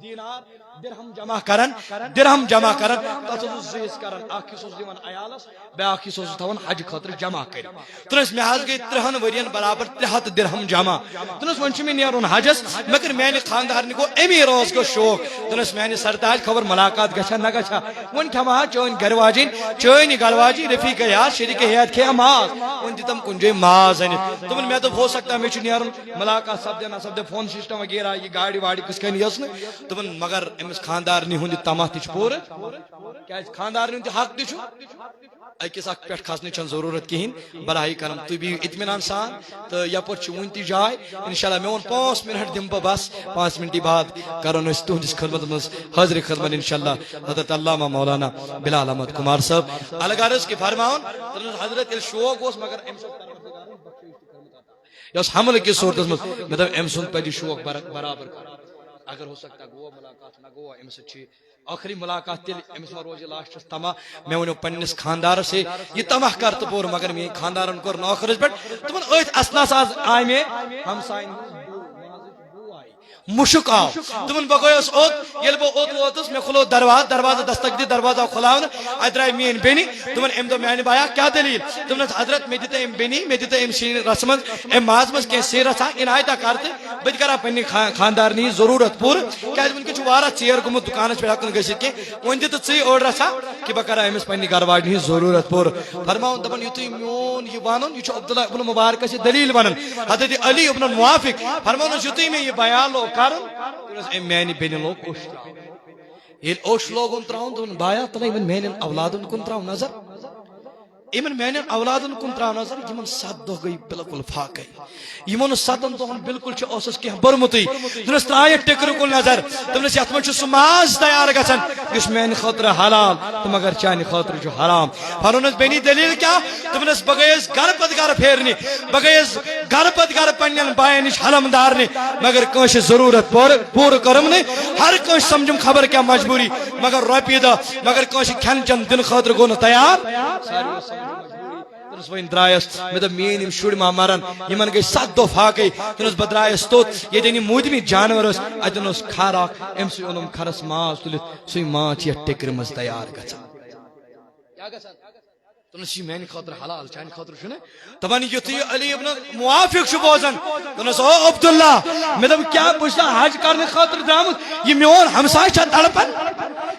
دینار، درہم جمع کران، درہم جمع کران، تتھ اوسُس زٕ حصہٕ کران۔ اکھ حصہٕ اوسُس دِوان عیالس، بیاکھ حصہٕ اوسُس تھاوان حجہِ خٲطرٕ جمع کٔرِتھ۔ تُہنس مےٚ حظ گٔے ترٕٛہن ؤرین برابر ترٛےٚ ہتھ درہم جمع۔ تُہنس وۄنۍ چھُ مےٚ نیرُن حجس، مگر میانہِ خاندارنہِ گوٚو امی رٲژ گوٚو شوق۔ تُہنس میانہِ سرتاج خبر ملاقات گژھِ ہا نہ گژھِ ہا۔ وۄنۍ کھٮ۪مہٕ ہا چٲنۍ گرٕ واجِنۍ، چٲنۍ گرٕ واجِنۍ رفیقہ یا شریکہ حیات کھیٚیہِ ہا ماز۔ وۄنۍ دِتم کُنہِ جایہِ ماز أنِتھ۔ دوٚپُن مےٚ دوٚپ ہو سکتا مےٚ چھُ نیرُن، ملاقات سپدِ نہ سپدِ، فون سسٹم وغیرہ، یہِ گاڑِ واڑِ کِژھ کٔنۍ یِژھ نہٕ۔ دوٚپُن مگر أمِس خاندارنہِ ہُنٛد یہِ طمع تہِ چھُ پوٗرٕ، کیازِ خاندارنہِ ہُنٛد تہِ حق تہِ چھُ۔ أکِس اکھ پٮ۪ٹھ کھسنٕچ چھَنہٕ ضروٗرت کِہیٖنۍ۔ براہ کرم تُہۍ بِہِو اطمینان سان، تہٕ یپٲرۍ چھُ وُنہِ تہِ جاے۔ انشاءاللہ مےٚ ووٚن پانٛژھ منٹ دِمہٕ بہٕ بس، پانٛژھ منٹی بعد کرو أسۍ تُہنٛدِس خدمتس منٛز حٲضرِ خدمت انشاءاللہ حضرت علامہ مولانا بلال احمد کمار صٲب۔ الغرض کہِ فرماوُن، تٔمِس حضرت ییٚلہِ شوق اوس، مگر أمِس اوس پروردگارن بخشش تہِ کٔرمٕژ عطا۔ یہِ اوس حملہٕ کِس صورتس منٛز، مےٚ دوٚپ أمۍ سُنٛد پزِ شوق بر-، برابر کرُن۔ اگر ہو سکتا گوٚو ملاقات، نہ گوٚو، أمِس سۭتۍ چھِ ٲخری ملاقات تیٚلہِ، أمِس ما روزِ لاسٹس طمع؟ مےٚ ؤنِو پننِس خاندارس، ہے، یہِ طمع کر تہٕ پوٗرٕ، مگر میٲنۍ خاندارن کوٚر نہٕ ٲخرس پٮ۪ٹھ۔ تِمن أتھۍ اثناہس آز آے مےٚ ہمساین ہٕنٛز بوٗ، مازٕچ بوٗ آیہِ۔ مُشُک آو۔ دوٚپُن، بہٕ گوٚیَس اوٚت، ییٚلہِ بہٕ اوٚت ووتُس، مےٚ کھُلوو دروازٕ، دروازٕ دستک دِتھ، دروازٕ آو کھُلاونہٕ، اَتہِ درٛاے میٛٲنۍ بیٚنہِ۔ دوٚپُن، أمۍ دوٚپ، میٛانہِ بایا، کیٛاہ دٔلیٖل؟ دوٚپنَس، حضرت، مےٚ دِتہٕ أمۍ بیٚنہِ، مےٚ دِتہٕ أمۍ سِنۍ رَژھِ منٛز، أمۍ مازٕ منٛز کینٛہہ سِنۍ رَژھا، عنایتا کر تہٕ بہٕ تہِ کَرٕ ہا پنٛنہِ خا-، خانٛدارنہِ یہِ ضروٗرت پوٗرٕ، کیٛازِ وٕنکٮ۪س چھُ واریاہ ژیر گوٚمُت، دُکانَس پٮ۪ٹھ ہٮ۪کو نہٕ گٔژھِتھ کینٛہہ۔ وۄنۍ دِ تہٕ ژٕے اوٚڑ رَژھا، کہِ بہٕ کَرٕ ہا أمِس پنٛنہِ گَرٕ واجنہِ ہِنٛز ضروٗرت پوٗرٕ۔ فرماوُن، دَپان، یُتھُے میون یہِ وَنُن، یہِ چھُ عبداللہ ابن مُبارکَس یہِ دٔلیٖل وَنان، حضرت علی ابن الموافق، فرماونَس، یُتھُے مےٚ یہِ بیان لوگ کَرُن، دوٚپنَس، أمۍ میٛانہِ بیٚنہِ لوگ اوٚش ترٛاوُن۔ ییٚلہِ اوٚش لوگُن ترٛاوُن، دوٚپُن، بایا، تَلہٕ یِمَن میٛانٮ۪ن اولادَن کُن ترٛاو نظر۔ یِمَن میٛانٮ۪ن اولادَن کُن ترٛاو نظر، یِمَن سَتھ دۄہ گٔے بالکل فاقے۔ یِمَن سَتَن دۄہَن بالکل چھُ اوسُس کینٛہہ بوٚرمُتٕے۔ دوٚپنَس، ترٛاو یَتھ ٹِکرِ کُن نظر۔ دوٚپنَس، یَتھ منٛز چھُ سُہ ماز تیار گژھان، یُس میٛانہِ خٲطرٕ حلال تہٕ مگر چانہِ خٲطرٕ چھُ حرام۔ فرمونَس، بیٚنہِ، دٔلیٖل کیٛاہ؟ دوٚپنَس، بہٕ گٔیَس گَرٕ پَتہٕ گَرٕ پھیرنہِ، بہٕ گٔیَس گَرٕ پَتہٕ گَرٕ پنٛنٮ۪ن بایَن نِش حلم دارنہِ، مگر کٲنٛسہِ ضروٗرت پوٗرٕ، پوٗرٕ کٔرٕم نہٕ۔ ہر کٲنٛسہِ سَمجھُم خبر کیٛاہ مجبوٗری، مگر رۄپیہِ دَہ، مگر کٲنٛسہِ کھٮ۪ن چٮ۪ن دِنہٕ خٲطرٕ گوٚو نہٕ تیار۔ ساروِیو سَمجھُم مجبوٗری۔ دوٚپنَس، وۄنۍ درٛایَس، مےٚ دوٚپ، میٛٲنۍ یِم شُرۍ ما مَرَن، یِمَن گٔے سَتھ دۄہ فاقے۔ دوٚپنَس، بہٕ درٛایَس توٚت، ییٚتٮ۪ن یِم موٗدمٕتۍ جانوَر ٲسۍ، اَتٮ۪ن اوس کھَر اَکھ، أمۍ سٕے اوٚنُم کھَرَس ماز تُلِتھ، سُے ماز چھِ یَتھ ٹِکرِ منٛز تیار گژھان۔ کیٛاہ گژھان؟ دوٚپنَس، یہِ میٛانہِ خٲطرٕ حلال، چانہِ خٲطرٕ چھُنہٕ۔ دَپان، یُتھُے یہِ علی ابن موافق چھُ بوزان، دوٚپنَس، او عبداللہ، مےٚ دوٚپ، کیٛاہ بہٕ چھُسا حج کرنہٕ خٲطرٕ درٛامُت؟ یہِ میون ہمسایہِ چھا تڑپان؟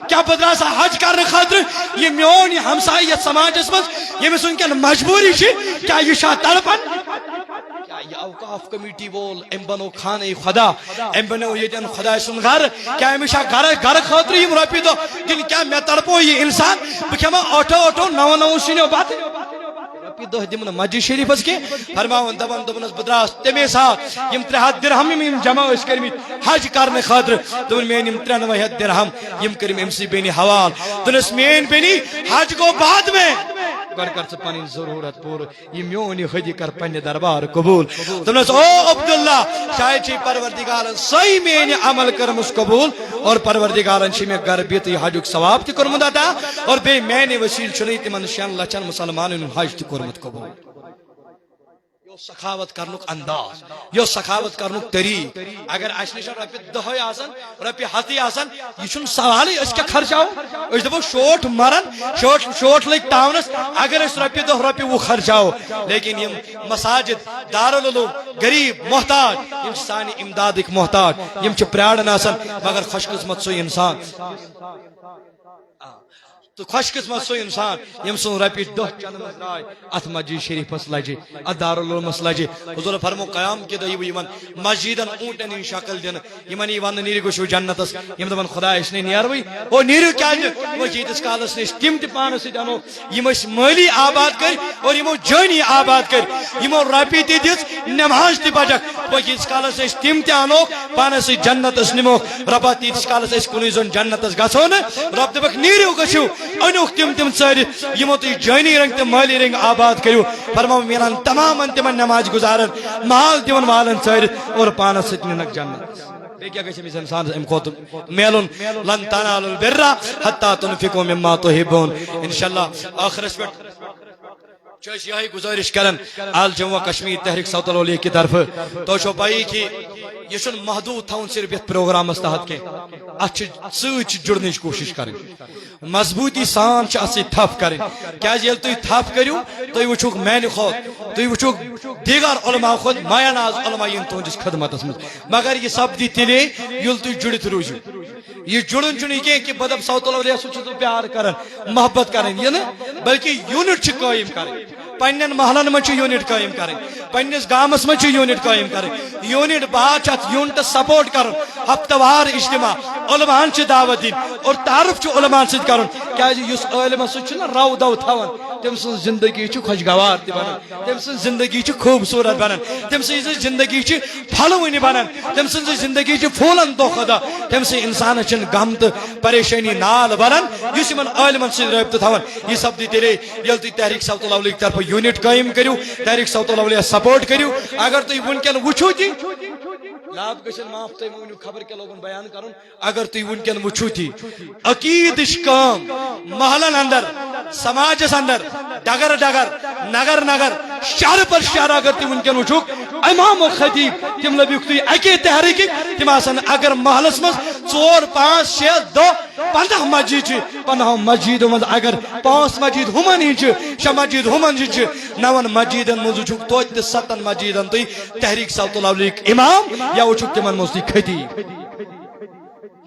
کیٛاہ بہٕ درٛاسا حج کرنہٕ خٲطرٕ؟ یہِ میون یہِ ہمسایہِ یَتھ سماجس منٛز، ییٚمِس وٕنکٮ۪ن مجبوٗری چھِ، کیٛاہ یہِ چھا تڑپان؟ کیٛاہ یہِ اوقاف کمیٹی وول، أمۍ بنوو خانہ خدا، أمۍ بنوو ییٚتٮ۪ن خداے سُنٛد گرٕ، کیٛاہ أمِس چھا گرٕ، گرٕ خٲطرٕ یِم رۄپیہِ دۄہ دِنۍ؟ کیٛاہ مےٚ تڑپو یہِ انسان؟ بہٕ کھٮ۪مہٕ ٲٹھو ٲٹھو نَوَو نَوَو سِنیو بتہٕ؟ رۄپیہِ دَہ دِمہٕ نہٕ مسجد شریفس کینٛہہ۔ فرماوان دَپان، دوٚپنَس، بہٕ درٛاس تَمے ساتہٕ یِم ترٛےٚ ہَتھ درہم یِم، یِم جمع ٲسۍ کٔرمٕتۍ حج کرنہٕ خٲطرٕ۔ دوٚپُن، میٛٲنۍ یِم ترٛٮ۪نوَے ہَتھ درہم، یِم کٔرِم أمۍ سٕے بیٚنہِ حوال۔ دوٚپنَس، میٛٲنۍ بیٚنہِ، حج گوٚو بعد میں، گۄڈٕ کر ژٕ پَنٕنۍ ضروٗرت پوٗرٕ، یہِ میون یہِ ہدیہِ کر پننہِ دربار قبوٗل۔ دوٚپنَس، او عبداللہ، شاید چھے پروردگارن سۄے میٛٲنۍ عمل کٔرمٕژ قبوٗل، اور پروردگارن چھِ مےٚ گرٕ بِہِتھ یہِ حجُک ثواب تہِ کوٚرمُت عطا، اور بیٚیہِ میٛانہِ وسیٖلہٕ چھُنَے تِمن شٮ۪ن لَچھن مُسلمانن ہُنٛد حج تہِ کوٚرمُت قبوٗل۔ یہِ اوس سخاوت کرنُک انداز، یہِ اوس سخاوت کرنُک طریٖقہٕ۔ اگر اَسہِ نِش رۄپیہِ دَہے آسن، رۄپیہِ ہَتٕے آسن، یہِ چھُنہٕ سوالٕے، أسۍ کیٛاہ خرچاوو؟ أسۍ دَپو، شوٹھ مرن، شوٹھ، شوٹھ لٔگۍ تاونس، اگر أسۍ رۄپیہِ دَہ، رۄپیہِ وُہ خرچاوو۔ لیکن یِم مساجد، دارالعلوم، غریب، محتاج، یِم چھِ سانہِ امدادٕکۍ محتاج، یِم چھِ پرٛاران آسان، مگر خوش قسمت سُے انسان۔ آ۔ تہٕ خوش قسمت سُے انسان، ییٚمۍ سُنٛد رۄپیہِ دَہ چنٛدٕ منٛز درٛاے، اتھ مسجد شریفس لجہِ، اتھ دارالعلومس لجہِ۔ حضور فرمو، قیام کہِ دۄہ یِیہِ یِمن مسجدن اوٗنٹن ہٕنٛز شکل دِنہٕ، یِمن یی وننہٕ، نیٖرِو گٔژھِو جنتس۔ یِم دپن، خداے، أسۍ نہٕ نیروٕے۔ او، نیٖرِو کیازِ؟ وۄنۍ چھِ ییٖتِس کالس نہٕ أسۍ تِم تہِ پانس سۭتۍ انو، یِم أسۍ مٲلی آباد کٔرۍ اور یِمو جٲنی آباد کٔرۍ، یِمو رۄپیہِ تہِ دِژ، نماز تہِ پجکھ۔ وۄنۍ ییٖتِس کالس أسۍ تِم تہِ انوکھ، پانس سۭتۍ جنتس نِموکھ۔ رۄبا، تیٖتِس کالس أسۍ کُنُے زوٚن جنتس گژھو نہٕ۔ رۄب دپکھ، نیٖرِو گٔژھِو، أنِوکھ تِم تِم ژٲرِتھ، یِمو تُہۍ جٲنی رنگ تہٕ مٲلی رنگ آباد کٔرِو۔ فرماو، میلن تمامن تِمن نماز گزارن مال دِون والن ژٲرِتھ اور پانس سۭتۍ نِنکھ جنتس۔ بیٚیہِ کیٛاہ گژھِ أمِس انسانس امہِ کھۄتہٕ میلُن؟ لن تنالوا البر حتى تنفقوا مما تحبون۔ انشاءاللہ ٲخرس پٮ۪ٹھ چھِ أسۍ یِہوٚے گُزٲرِش کران، آل جموں و کشمیر تحریک صوت الاولیاء کہِ طرفہٕ۔ تۄہہِ چھو پَیی کہِ یہِ چھُنہٕ محدوٗد تھاوُن صرف یَتھ پروگرامَس تحت کینٛہہ، اَتھ چھِ سۭتۍ چھِ جُڑنٕچ کوٗشِش کَرٕنۍ، مضبوٗطی سان چھِ اَتھ سۭتۍ تھپھ کَرٕنۍ۔ کیٛازِ ییٚلہِ تُہۍ تھپھ کٔرِو، تُہۍ وٕچھُکھ میٛانہِ کھۄتہٕ، تُہۍ وٕچھُکھ دیٖگر علماء کھۄتہٕ مایا ناز علماء یِن تُہٕنٛدِس خدمتَس منٛز۔ مگر یہِ سپدِ تیٚلے ییٚلہِ تُہۍ جُڑِتھ روٗزِو۔ یہِ جُڑُن چھُنہٕ یہِ کینٛہہ کہِ بہٕ دَپہٕ صوت الاولیاء سۭتۍ چھُس بہٕ پیار کران، محبت کرٕنۍ، یہِ نہٕ، بلکہِ یوٗنٹ چھِ قٲیِم کرٕنۍ۔ پننٮ۪ن محلن منٛز چھُ یوٗنٹ قٲیِم کرٕنۍ، پننِس گامس منٛز چھُ یوٗنٹ قٲیِم کرٕنۍ۔ یوٗنٹ بعد چھُ اتھ یوٗنٹس سپورٹ کرُن، ہفتہٕ وار اجتماع، علماہن چھِ دعوت دِنۍ اور تعارُف چھُ علماہن سۭتۍ کرُن۔ کیازِ یُس عٲلمس سۭتۍ چھُنہ رو دو تھاوان، تٔمۍ سٕنٛز زندگی چھِ خۄشگوار تہِ بنان۔ تٔمۍ سٕنٛز زندگی چھِ خوٗبصوٗرت بنان، تٔمۍ سٕنٛز زندگی چھِ پھلوٕنۍ بنان، تٔمۍ سٕنٛز زندگی چھِ پھوٗلان دۄہ کھۄتہٕ دۄہ، تٔمۍ سٕنٛز انسانس چھِنہٕ غم تہٕ پریشٲنی نال بنان۔ یُس یِمن عٲلمن سۭتۍ رٲبطہٕ تھاوان، یہِ سپدِ تیٚلے ییٚلہِ تُہۍ تحریک صوت الاولیاء کہِ طرفہٕ یوٗنٹ قٲیِم کٔرِو، تحریک صوت الاولیاء سپورٹ کٔرِو۔ اگر تُہۍ وٕنکٮ۪ن وٕچھِو تہِ، لاب گٔژھِنۍ معاف، تُہۍ مہٕ ؤنِو خبر کیٛاہ لوگُن بیان کرُن۔ اگر تُہۍ وٕنکٮ۪ن وٕچھِو تہِ، عقیدٕچ کٲم، محلن اندر، سماجس اندر، ڈگر ڈگر، نگر نگر، شہرٕ پتہٕ شہرٕ اگر تُہۍ وٕنکیٚن وٕچھُکھ، امام و خطیب تِم لٔبِکھ تُہۍ اکے تحریٖکٕکۍ۔ تِم آسن اگر محلس منٛز ژور، پانٛژھ، شےٚ، دہ، پنٛداہ مسجد چھِ، پنٛداہو مسجدو منٛز اگر پانٛژھ مسجد ہُمن ہِنٛز چھِ، شےٚ مسجد ہُمن ہِنٛز چھِ، نون مسجدن منٛز وٕچھُکھ توتہِ تہِ ستن مسجدن تُہۍ تحریٖک صوت العلیُک امام یا وٕچھُکھ تِمن منٛز تُہۍ خطیب۔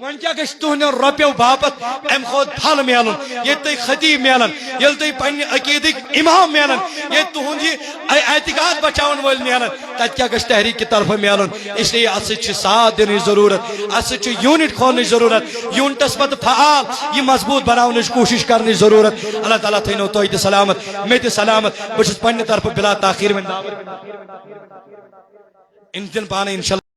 وۄنۍ کیٛاہ گژھِ تُہنٛدٮ۪ن رۄپیو باپتھ امہِ کھۄتہٕ پھل میلُن؟ ییٚتہِ تۄہہِ خطیب میلن، ییٚلہِ تۄہہِ پننہِ عقیٖدٕکۍ امام میلن، ییٚتہِ تُہنٛد یہِ اعتقاد بچاون وٲلۍ میلن، تتہِ کیٛاہ گژھِ تحریٖک کہِ طرفہٕ میلُن؟ اس لیے اتھ سۭتۍ چھِ ساتھ دِنٕچ ضروٗرت، اتھ سۭتۍ چھِ یوٗنٹ کھولنٕچ ضروٗرت، یوٗنٹس پتہٕ فعال یہِ مضبوٗط بناونٕچ کوٗشش کرنٕچ ضروٗرت۔ اللہ تعالیٰ تھٲینو تۄہہِ تہِ سلامت، مےٚ تہِ سلامت۔ بہٕ چھُس پننہِ طرفہٕ بلا تاخیر وۄنۍ دعوت۔ أمۍ دِن پانہٕ انشاءاللہ۔